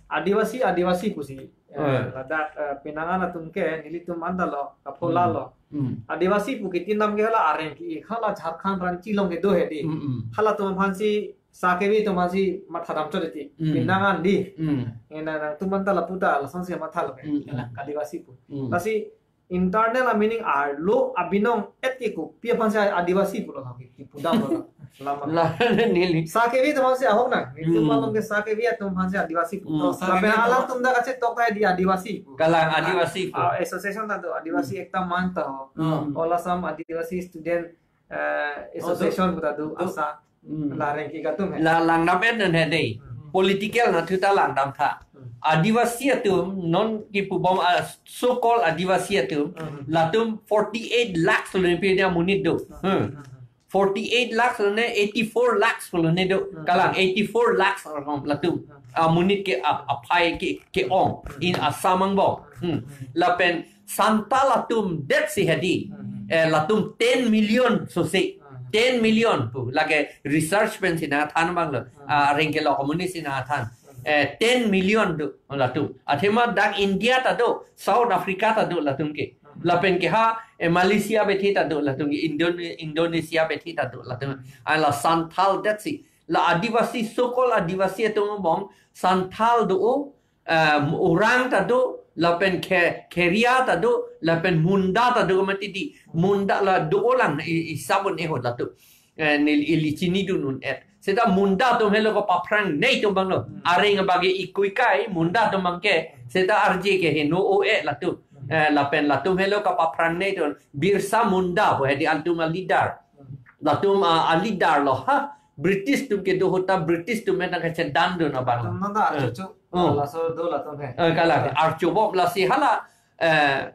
Adivasi, Adivasi pusi, eh, Hmm. ladak, eh, pinangan atum ke, nelitum anta lo, kaphola Hmm. lo. Hmm. Adivasi pu kiti nam ke hala areng ke, hala Jharkhand Ranchi along kedo hedi. Hmm, hmm. Halatum aphansi, sa kevi atum aphansi mathadam chot iti. Hmm. Pinangan di. Hmm. Ena nangtum anta lapu ta, lasonsi matha lo ke. Hmm, hmm. Adivasi pu. Hmm. Lasi, internal a-meaning arlo abinong et ke kopi aphansi Adivasi pulo ke, kipudam lo. Lama. La neli. Sa kevi atum aphansi ahok nang. Nelitum Hmm. malom ke sa kevi atum aphansi Adivasi pu. Hmm, To, sa kevi lapen atum. Alangtum dak kachetok ta di Adivasi pu. Kalang Adivasi pu. Ah, association ta do, Adivasi Hmm. Ekta Manch ta ho. Hmm. All Assam Adivasi Student, eh, Oh, do. Association pu ta do, Do. AASA. Hmm. La rengki katum he. La langdam et nan he dei. Hmm. Political na thuta langdam tha. Hmm. Adivasi atum non kipubom a so-called Adivasi atum Hmm. latum forty-eight lakhs lo ne pi dia monit do. Hmm. Hmm. Forty-eight lakhs lo ne eighty-four lakhs lo ne do. Hmm. Kalang eighty-four lakhs arhom latum. Hmm. Amonit ke ap-, aphai ke, ke-ong. Hmm. In Assam angbong. Hmm. Hmm. Lapen Santal atum det si hedi. Hmm. Eh, latum ten million so si. Hmm. Ten million pu. Lake research pensi nangthan abang lo. Hmm. Ah, rengke lo communist si nangthan. Hmm. Eh, ten million do latum. Athema dak India ta do, South Africa ta do latum ke. Hmm. Lapen ke ha, eh, Malaysia bethe ta do latum ke, Indone-, Indonesia bethe ta do latum. Hmm. Ala Santal det si. La Adivasi, so-called Adivasi atum angbong, Santal do o, eh, Orang ta do, lapen Khe-, Kheria ta do, lapen Munda ta do mati di. Munda la do-o lang i, i sabun ehot latum. Eh, neli ili chinidun un-et. Seta Munda atum helo kapaphrang nei atum abang lo. Hmm. Areng abagi ikuikai, Munda atum abang ke. Seta arje ke heno o-e latum. Hmm. Eh, lapen latum helo kapaphrang nei atum. Birsa Munda pu hedi altum a-leader. Hmm. Latum a, a-leader lo ha. British atum kedo ahut ta British atum nang kachedandun abang. Latum nang ta Eh. archo chu. Oh. Laso do latum he. Eh, kalang. Archo bom lasi hala, eh,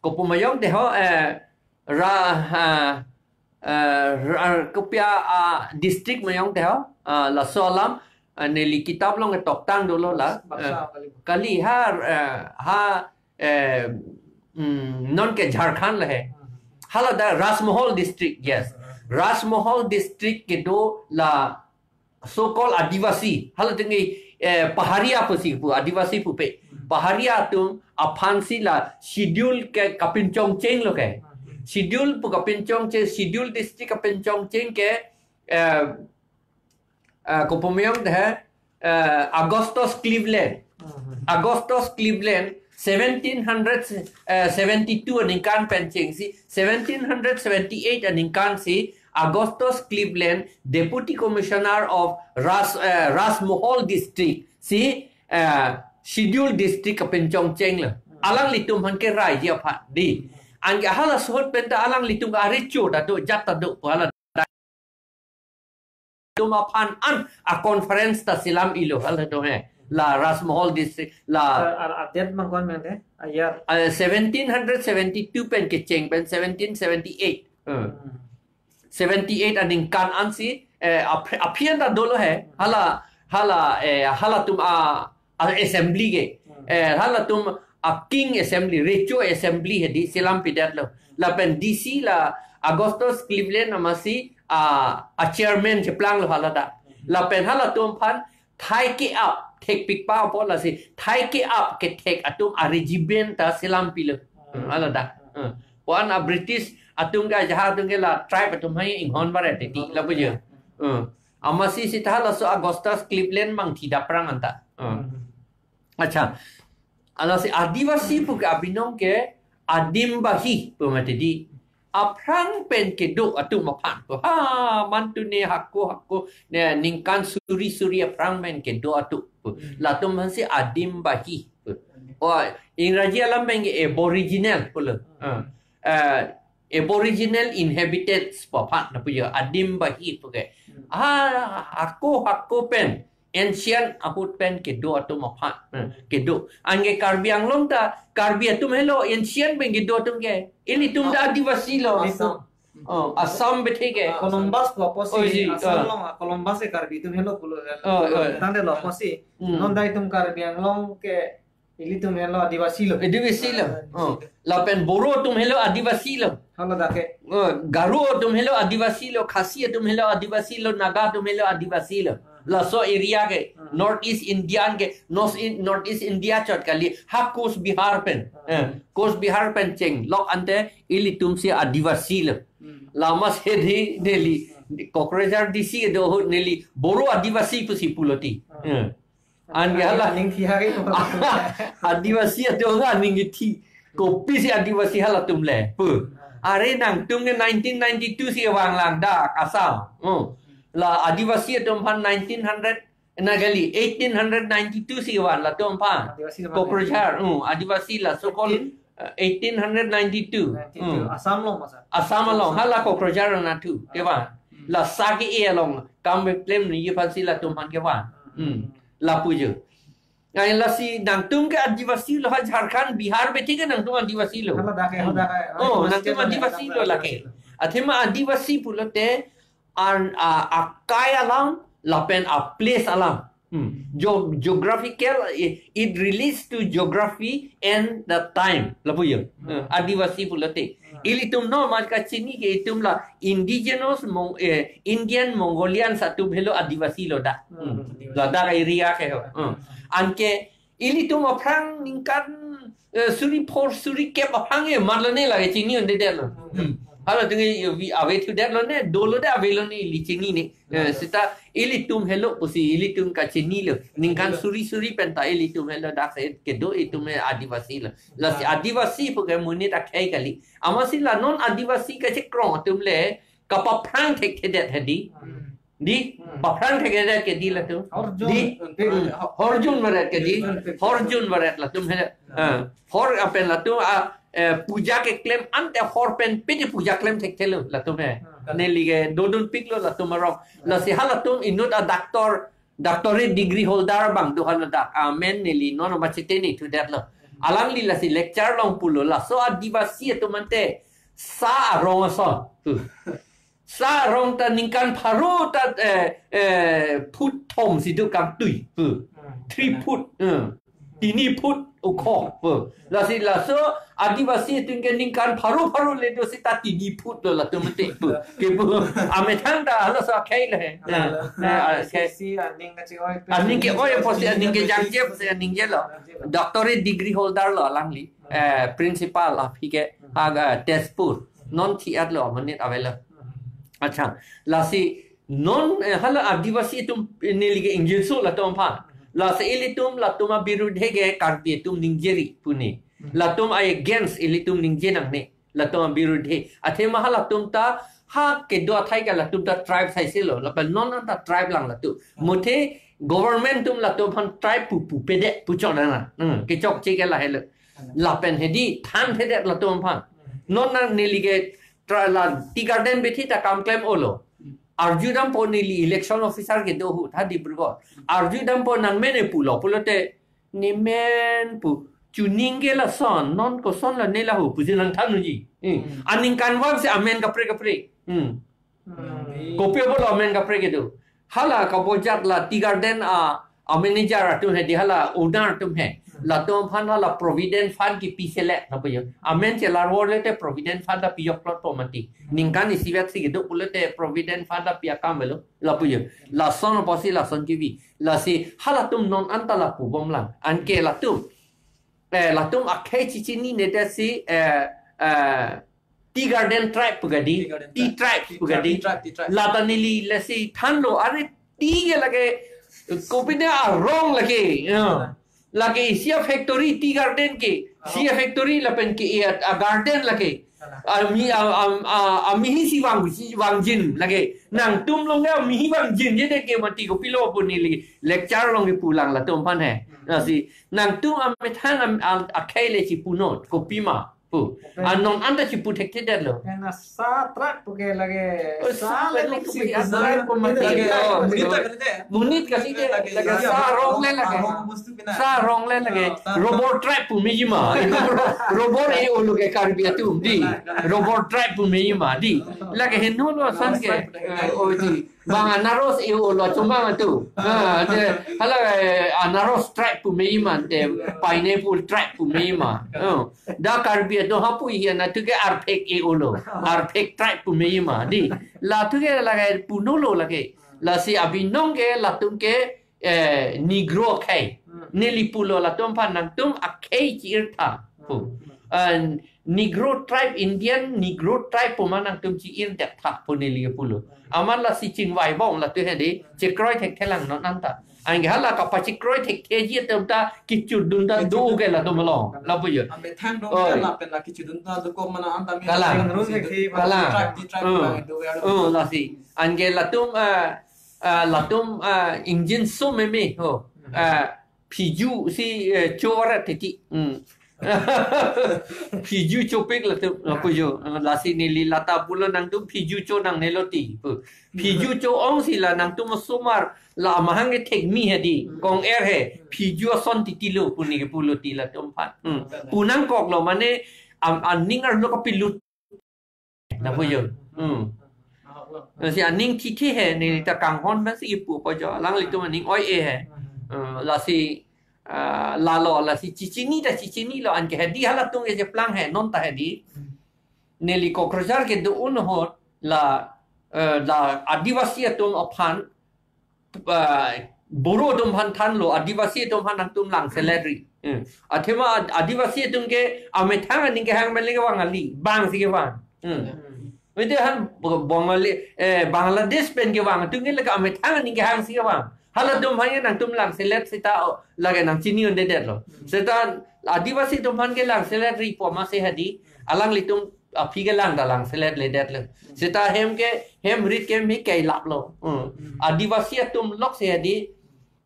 kopi ma ayong te ho, eh, ra, ha, eh, ra, kopi a, ah, district ma ayong te ho, ah, laso alam, ah, neli kitap along toktang dolo la. Baksa Eh, kali. Kali ha, eh, ha, eh, mm, non ke Jharkhand lo he. Hmm. Hala da Rajmahal district, yes. Hmm. Rajmahal district kedo la so-called Adivasi. Hala tinggi, eh, Paharia pusi pu, Adivasi pupe. Hmm. Paharia atum aphansi la schedule ke kapinchongcheng lo ke. Hmm. Schedule pu kapinchongcheng, schedule district kapinchongcheng ke, eh, ah, kopi ma ayong te he, eh, Augustus Cleveland. Mhm. Augustus Cleveland, seventeen hundred, eh, seventy-two aningkan pen cheng si, seventeen hundred seventy-eight aningkan si, Augustus Cleveland, Deputy Commissioner of Ras, eh, Rajmahal District, si, eh, Scheduled District kapinchongcheng lo. Mhm. Alanglitum aphan ke rai ji aphan di. Anke hala ahut pen ta alanglitum ke arecho ta do, jat ta do, pu hala atum aphan an a-conference ta selam ilo halatum he. La Rajmahal district, la Ar, ar, adet mangkon meng de, ayar. Ah, seventeen hundred seventy-two pen kecheng pen seventeen seventy-eight. Hmm. Hmm. Seventy-eight aningkan ansi, eh, aph-, aphi an ta dolo he. Hala, hala, eh, halatum a, a-assembly ke. Hmm. Eh, halatum a-king assembly, recho assembly hedi selam pidet lo. Lapen D C la Augustus Cleveland amatsi a, a-chairman cheplang lo hala ta. Hmm. Lapen halatum aphan thai ke-ap thekpik pa apot lasi thai ke-ap kethek atum a-regiment ta selam pilo. Hmm. Hmm, hala ta. Hmm. Hmm. Pu an a-British atum ke ajahak atum ke la tribe atum hai inghon baret titi, hmm, lapu je. Hmm. Hmm. Amatsi seta laso Augustus Cleveland mangthi daprang anta. Hmm. Hmm. Acha. Lasi Adivasi pu ke abinong ke Adim Bahi pu mati di. Aphrang pen kedo atum aphan pu. Ha, mantune hako hako, ne, ningkan suri suri aphrang pen kedo atum pu. Hmm. Latum aphansi Adim Bahi pu. Oh, Ingraji alam pen ke Aboriginal pulo. Hmm. Ah, eh, Aboriginal inhabitants pu aphan lapu je, Adim Bahi pu ke. Hmm. Ah, hako hako pen ancient ahut pen kedo atum aphan, eh, kedo. Anke Karbi Anglong ta, Karbi atum helo ancient pen kedo atum ke. Ilitum ta Adivasi lo. Assam. Oh, Assam bethe ke. Ah, Columbus lo pusi, oh, si, Assam ah. Along, ah, Columbus ke Karbi atum helo pulo. Oh, oh. Tangte lo pusi. Hmm. Non dai itum Karbi Anglong ke ilitum helo Adivasi lo. Adivasi lo. Ah, oh. Lapen Boro atum helo Adivasi lo. Hala dak ke. Oh, Garo atum helo Adivasi lo, Khasi atum helo Adivasi lo, Naga atum helo Adivasi lo. Ah. Laso area ke, ah, North East Indian ke, North In-, North East India chot kali, ha Coast Bihar pen. Ah. Eh, Coast Bihar pen chenglok ante ilitum si Adivasi lo. Hmm. Lama sedhi neli, Kokrajhar D C do ahut neli, Boro Adivasi pusi pulo ti. Ah. Eh. Anke hala. Aning thi hari. Adivasi atum aning thi. Kopisi Adivasi halatum le. Pu. Are nangtum ke nineteen ninety-two si vanglang dak Assam. Oh. La Adivasi atum aphan nineteen hundred, na kali, eighteen hundred ninety-two si van latum aphan. Adivasi atum aphan. Kokrajhar, hmm, Adivasi la so-called, eighteen? Uh, eighteen hundred ninety-two. Ninety-two. Hmm. Assam along masa? Assam along, Assam. Hala Kokrajhar anatthu, hmm, kevan. Hmm. La sagi e along, kam beklem ni ye aphan si latum aphan kevan. Hmm. Hmm. Lapu jo. Ngai lasi nangtum ke Adivasi lo ha Jharkhand, Bihar bethe ke nangtum Adivasi lo. Hala dak ke, hala dak ke. Oh, Adivasi nangtum ke Adivasi lo hala lake. Adivasi lo. Athema Adivasi pulote an, a, akai alam, lapen a place alam. Hmm. Geo-, geographical, it, it relates to geography and the time. Lapu jo. Hmm. Eh, Adivasi pulote. Hmm. Ilitum no mal kachini ke itum la indigenous Mon-, eh, Indian Mongolian atum helo Adivasi lo dak. Hmm. Hmm. Ladak area ke ho. Hmm. Anke ilitum aphrang ningkan, eh, suri phor suri kep aphrang e mat lo ne lake chini un-edet lo. Hmm. Halatum ke ave thu det lo ne, dolo de ave lo ne ili chinine. Eh, seta ilitum helo pusi ilitum kachini lo. Ningkan suri suri pen ta ilitum helo dak se kedo itum e Adivasi lo. Lasi Adivasi pu ke monit akhei kali. Amatsi la non Adivasi kachekrong atum le kapaphrang thekthedet hedi. Hmm. Di, hmm, paphrang thekthedet ke di latum. Horjun. Di, hmm, horjun varet ke di. Horjun varet latum he. Hmm. Ah, hor apen latum, ah, eh, puja keklem ante hor pen pini puja klem thekthelo latum he. Hmm. Neli ke dodun piklo latum arong. Lasi halatum inut a doctor, doctorate degree holder abang do haladak. Amen neli non ma cheteni thudetlo. Alangli lasi lecture along pulo laso Adivasi atum ante sa arong ason. Hmm. Sa arong ta ningkan pharo ta, eh, eh, foot thom si do kangtui. Pu. Hmm. Three foot. Hmm. Tini foot ukho. Pu. Lasi laso Adivasi atum ke ningkan pharo pharo le do seta tini foot lo latum mate. Pu. Ke pu. Amethang ta halaso akhei le. Hala, hala. Eh, eh, akhei. Si, si, aning kachi-oi. Aning ke-oi pusi aning kejangje pusi aning je lo. Doctorate degree holder lo alangli. Eh, principal aphi ke, hmm, aga Tezpur. Non thi-at lo, monit avelo. Hmm. Accha. Lasi non, eh, hala Adivasi atum neli ke ingjinso latum aphan. Lasi ilitum latum abirudhe ke Karbi atum ningjeri pu ne. Hmm. Latum against ilitum ningje nangne. Latum abirudhe. Athema halatum ta ha kedo athai ke latum ta tribe saisi lo. Lapen non anta tribe lang latum. Hmm. Muthe government atum latum aphan tribe pu pu pede pu chok nana. Hmm. Kechokche ke lahelo. Lapen hedi thanthedet latum aphan. Non nang neli ke tra-, la tea garden bethe ta kam klem olo. Arjudampo neli election officer kedo ahut ha Dibrugarh. Arjudampo nangmen e pulo pulote nemen pu. Chuning ke lason, non koson la ne lahu pusi nangthan unji. Hmm. Hmm. Aningkanvang si amen kaprek kaprek. Hmm. Hmm. Kopi apotlo amen kaprek kedo. Hala kabojat la tea garden a, a manager atum he di hala owner atum he. Hmm. Latum aphan hala Provident Fund kipi sele lapu jo. Amen chelarvo le te Provident Fund ta pijokplotpo mati. Ningkan isivet si kedo pulote Provident Fund ta pi akam avelo lapu jo. Lason apotsi lason kevi. Lasi halatum non anta lapu bomlang. Anke latum. Eh, latum akhei chichinine ta si, eh, eh, tea garden tribe pu ga di, tea garden tea tribe, tribe tea pu ga di. Tea tribe, tea tribe. Lata neli lasi thanlo, are tea ke lake, kopine arong lake, ya. Lake isi a factory tea garden ke, isi a factory lapen ke a, a garden lake. Ami, am, am, a, ami hi si vang, si vangjin lake. Nangtum along ke ami hi vangjin je de ke mati kopilo pu neli lecture along ke pulang latum aphan he. Hmm. Lasi nangtum amethang am, am, akhei le chipunon, kopima. Pu. Anon anta chipu thekthedetlo. Pen sa tribe puke lage. Oh, sa sa lage lage si si sa sa sa tribe pu mati lage. Lage. Oh, monit ta kali de. Monit kasi de. Lage. Lage ya, sa rong le lage. Arong bostu bina. Sa rong le lage. Ah, sa robot tribe pu mejima. Robot e-olo ke Karbi atum di. Robot tribe pu mejima di. Lake henlo ason ke. Eh, oh, di. Bang anaros e-olo chumang atum. Ah, de, hala, eh, anaros tribe pu mejima te, pineapple tribe pu mejima. Oh. Da Karbi atum hapu ihi anatu ke arphek e-olo. Arphek tribe pu mejima. Di. Latu ke lake punolo lake. Lasi abinong ke latum ke, eh, Negro akhei. Hmm. Neli pulo latum aphan nangtum akhei chi-ir tha. Pu. Hmm. Ah, Negro tribe, Indian Negro tribe pu ma nangtum chi-ir det tha pu neli pulo. Amat lasi chingvai bom latu hedi, chikroi thekthelang non anta. Anke hala kapachikroi thektheji atum ta kechudun ta do ke latum along. Lapu jo. Amethang do. Oi. Lapen la kechudun ta do ko mana anta mi. Kalang. Kalang. Tribe, tribe, hmm, lang do ya. Oh, lasi. Anke latum, ah, ah, latum, ah, ingjinso meme ho. Hmm. Ah, phiju si, eh, cho varet titi. Hmm. Phiju chopik latum, lapu jo. Eh, lasi neli lata pulo nangtum phiju cho nangnelo ti. Pu. Phiju cho-ong si la nangtum osomar la amahang ke thekmi hedi. Hmm. Kong-er he. Phiju ason titilo pu neli pulo ti latum aphan. Hmm. Pu nangkoklo mane am, aning arlo kapilut. Lapu jo. Hmm. Lasi aning thithe he, neli ta kanghon pensi kipu po jo. Alanglitum aning oi-e he. Eh, lasi, ah, lalo, lasi chichini ta chichinilo, anke hedi halatum ke cheplang he, non ta hedi. Neli Kokrajhar kedo-an ahut la, eh, la Adivasi atum aphan, ah, Boro atum aphan thanlo, Adivasi atum aphan nangtum lang salary. Hmm. Athema Ad-, Adivasi atum ke amethang aning kehang pen le kevang kali, bang si kevang. Hmm. Hmm. Ite han Bo-, Bongali, eh, Bangladesh pen kevang atum ke lake amethang aning kehang si kevang. Halatum aphan ke nangtum lang salary seta, oh, lake nangchini un-edetlo. Hmm. Seta Adivasi atum aphan ke lang salary pu ma se hedi, alanglitum aphi ke lang ta lang salary ledet le. Seta hem ke, hem rit ke mi kai laplo. Hmm. Hmm. Adivasi atum lok se hedi,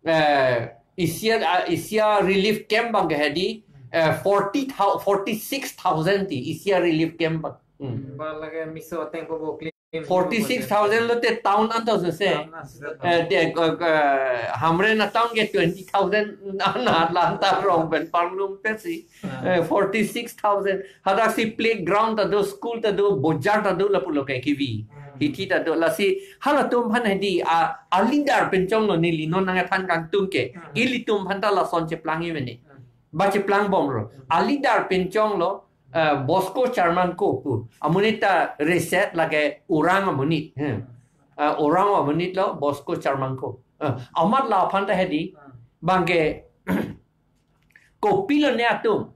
eh, isi a, ah, isi a relief camp abang ke hedi, eh, forty thou-, forty-six thousand ti isi a relief camp abang. Hmm. Hmm, ba lake miso ateng po bo clean. Forty-six thousand lote town anta se. Town anta se. Eh, de, eh, eh, Hamren atown ke twenty thousand na, na, la anta rong pen panglum pensi. Ah. Eh, forty-six thousand. Hadak si playground ta do, school ta do, bojar ta do lapulo ke kevi. Hmm. Hithi ta do, lasi halatum aphan hedi, a, a leader pen chonglo neli non nangthan kangtung ke. Hmm. Ilitum aphan ta lason cheplang-i mene. Hmm. Ba cheplang bomlo. Hmm. A leader pen chonglo, eh, Bosco Charmangko pu. Amonit ta reset lake Orang amonit. Hmm. Eh, Orang amonit lo Bosco Charmangko. Eh, amat la aphan ta hedi. Hmm. Abang ke kopilo ne atum.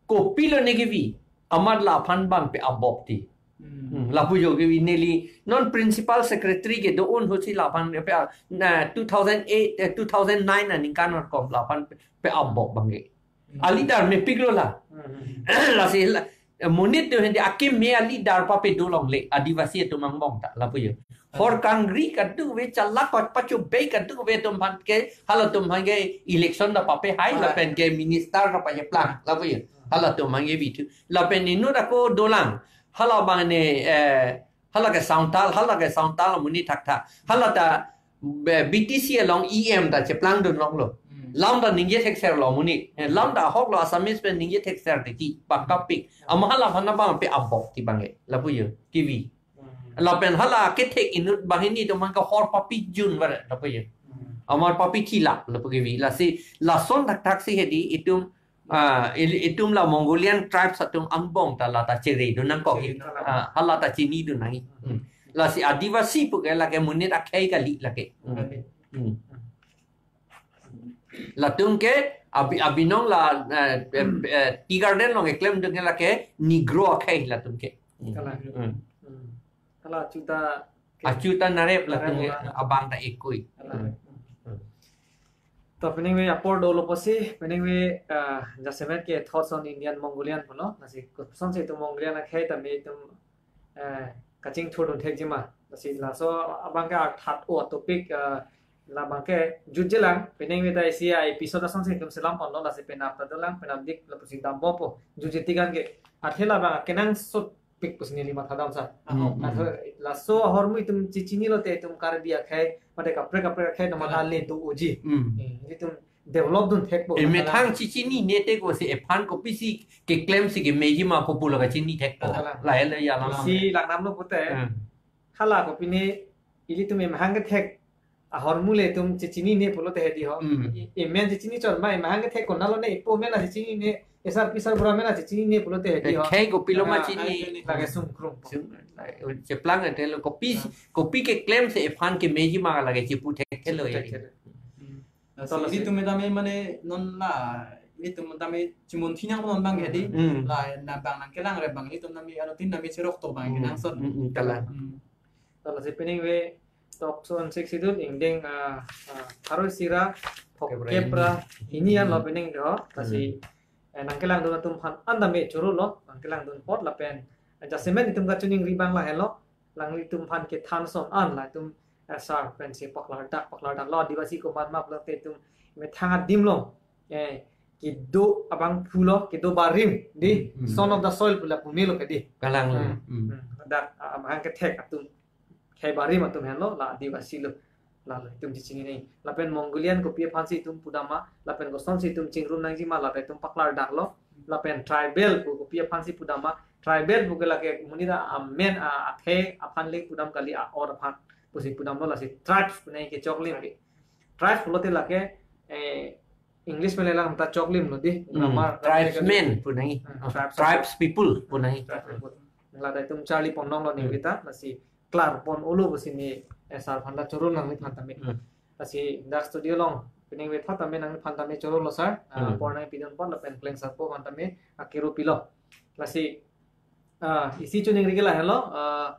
Kopilo ne kevi, amat la aphan abang pe abop ti. Hmm. Hmm, lapu jo kevi neli non principal secretary kedo-an ahut si la aphan pe a-, na two thousand eight, eh, two thousand nine aningkan arkom la aphan pe, pe abop abang ke. Hmm. A leader mepiklo la. Hmm. Lasi la, eh, monit atum hedi akeme a leader pape dolongle, Adivasi atum angbong ta, lapu jo. Hor kangri kadokave, chalak pa-, pachobei kadokave atum aphan ke, halatum aphan ke election ta papehai, ah, lapen ke minister ta pacheplang, lapu jo. Halatum aphan ke bithu. Lapen inut ako dolang. Hala abang ne, eh, hala ke Sawangtal, hala ke Sawangtal amonit thakthak. Hala ta, be-, B T C along E M ta cheplangdun longlo. Hmm. Lam ta ningje thekserlo amonit. Eh, lam ta ahoklo, Assamese pen ningje thekser titi, pakapik. Ama hala aphan abang pe abop ti abang ke, lapu jo, kevi. Hmm. Lapen hala kethek inut banghini atum aphan ke hor papijun varet, lapu jo. Hmm. Amar papithi lap, lapu kevi. Lasi lason thakthak si hedi itum, ah, il-, itum la Mongolian tribes atum angbong ta la ta cheredun nangkok. Cheredun nangkok. Ah, hala ta chinidun nangji. Hmm. Lasi Adivasi pu ke lake monit akhei kali lake. Hmm. Kali. Hmm. Latum ke abi-, abinong la, eh, eh, eh, tea garden along keklemdun ke lake Negro akhei latum ke. Hmm. Kalang. Hmm. Hmm. Hala achu ta ke, achu ta narep latum ke, narep la. Abang ta ekui. Kalang. Hmm. Hmm. To peningve apor dolo pusi, peningve, ah, jasemet ke thoughts on Indian Mongolian pulo, lasi kosonsi itum Mongolian akhei ta me itum, eh, kachingthurdun thekjima. Lasi laso abang ke arthat o topic, ah, Labang ke jutjelang, penang veta isi a episode asong si itum selam ponlo, lasi penap ta dolang, penap dik lapusi dampo po. Jutje tigan ke, athe labang kenangsot pik pusi neli mathadam sa. Hmm, hmm. Athe laso ahormu itum chechini lote itum Karbi akhei, mate kaprek kaprek akhei, nama Kalang. Nale do uji. Hmm. Eh, itum develop dun thekpo. E methang chechinine te ko si ephan kopisi keklem si kemeji ma kopu laga chini thekpo. Kalang. Lahelo ya alam. Si langdamlo pute. Hmm. Hala kopine ilitum emahang kethek ahormu le itum chechinine pulote hedi ho. Hmm. E-, emen chechini chor ma emahang kethek konatlo ne, epo men la chechinine, esar pisar bura men la chechinine pulote hedi ho. Khei kopilo ma Ah, chini. Lake sungkrung po. Sung-, cheplang ate lo kopi, Ah. kopi keklem si ephan kemeji ma lake chepu thekthelo ya. Thekthelo. Hmm. Nah, Tolo si si. Ilitum tame mane non la, ilitum tame chimun thinang non bang hedi. Hmm. La, na bang nangkelang re bang ilitum tame anuttin tame cherok to bang Hmm. kenangsot. Hmm, hmm, kalang. Hmm. Tolo si penang ve Toksonsi Sixth Schedule ingdeng, ah, ah, pharo isi ra, phokep ra hini an lo penang do, lasi, Hmm. eh, nangkelangdun atum aphan an tame chorolo, nangkelangdun apot lapen, eh, jasemet itum kachiningri bang lahelo, nanglitum aphan kethan ason an la itum, eh, sar pensi paklardak, paklardak lo, Adivasi komat ma pulote itum methang adim lo, eh, kedo abangphu lo, kedo barim, di, Hmm. son of the soil pu lapu melo ke di. Kalang lo. Hmm. Hmm. Hmm. Dak, ah, amahang kethek atum. Khei barim atum henlo, la Adivasi lo. Lalo itum chechinine. Lapen Mongolian kopi aphansi itum pudam ma, lapen kosonsi itum chingrum nangji ma, lapen itum paklardak lo. Lapen tribal pu kopi aphansi pudam ma, tribal pu ke lake monit amen a, athe aphan le pudam kali, a-or aphan pusi pudam lo, lasi tribes pu nangji ke choklim ke. Tribes pulote lake, eh, English pen lelang ta choklim lo di. Hmm. Grammar, tribesmen grammar pu nangji. Hmm, Oh, tribes. Tribes people pu nangji. Tribes people. Lata itum charli pon nanglo ni Hmm. kita, lasi klar pon olo pusi ne, eh, sar aphan ta choro nangliphan tame. Hmm. Lasi dak studio along penang ve thot tame nangliphan tame chorolo sar. Ah, Hmm. apor nangpidun pon lapen Klengsarpo aphan tame akero pilo. Lasi, ah, isi choningri ke lahelo, ah,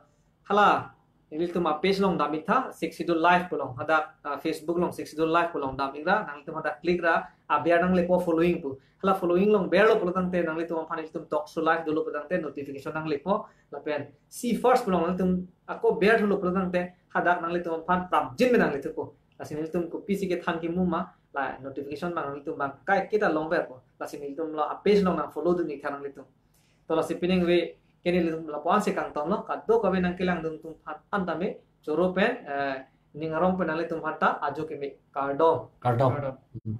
hala, ilitum a page along dam-ik tha, Sixth Schedule Live pu along, hadak, ah, Facebook along Sixth Schedule Live pu along dam-ik ra, nanglitum hadak click ra, aber nanglepo following pu. Hala following along berlo pulo tangte nanglitum aphan ilitum talk show live dolo pulo tangte notification nanglepo, lapen see first pu along nanglitum ako berthulo pulo tangte hadak nanglitum aphan prapjin me nanglethupo. Lasi nelitum kopisi kethan kimu ma, la notification bang nanglitum bang kaiketa longverpo. Lasi nelitum lo a page along nang follow dun-ik tha nanglitum. Tolo si penang ve ke nelitum lapu-an si kangtonlo, kadokave nangkelangdun atum aphan an tame choro pen, eh, ning arong pen nanglitum aphan ta ajo keme, kardom. Kardom. Kardom. Hmm.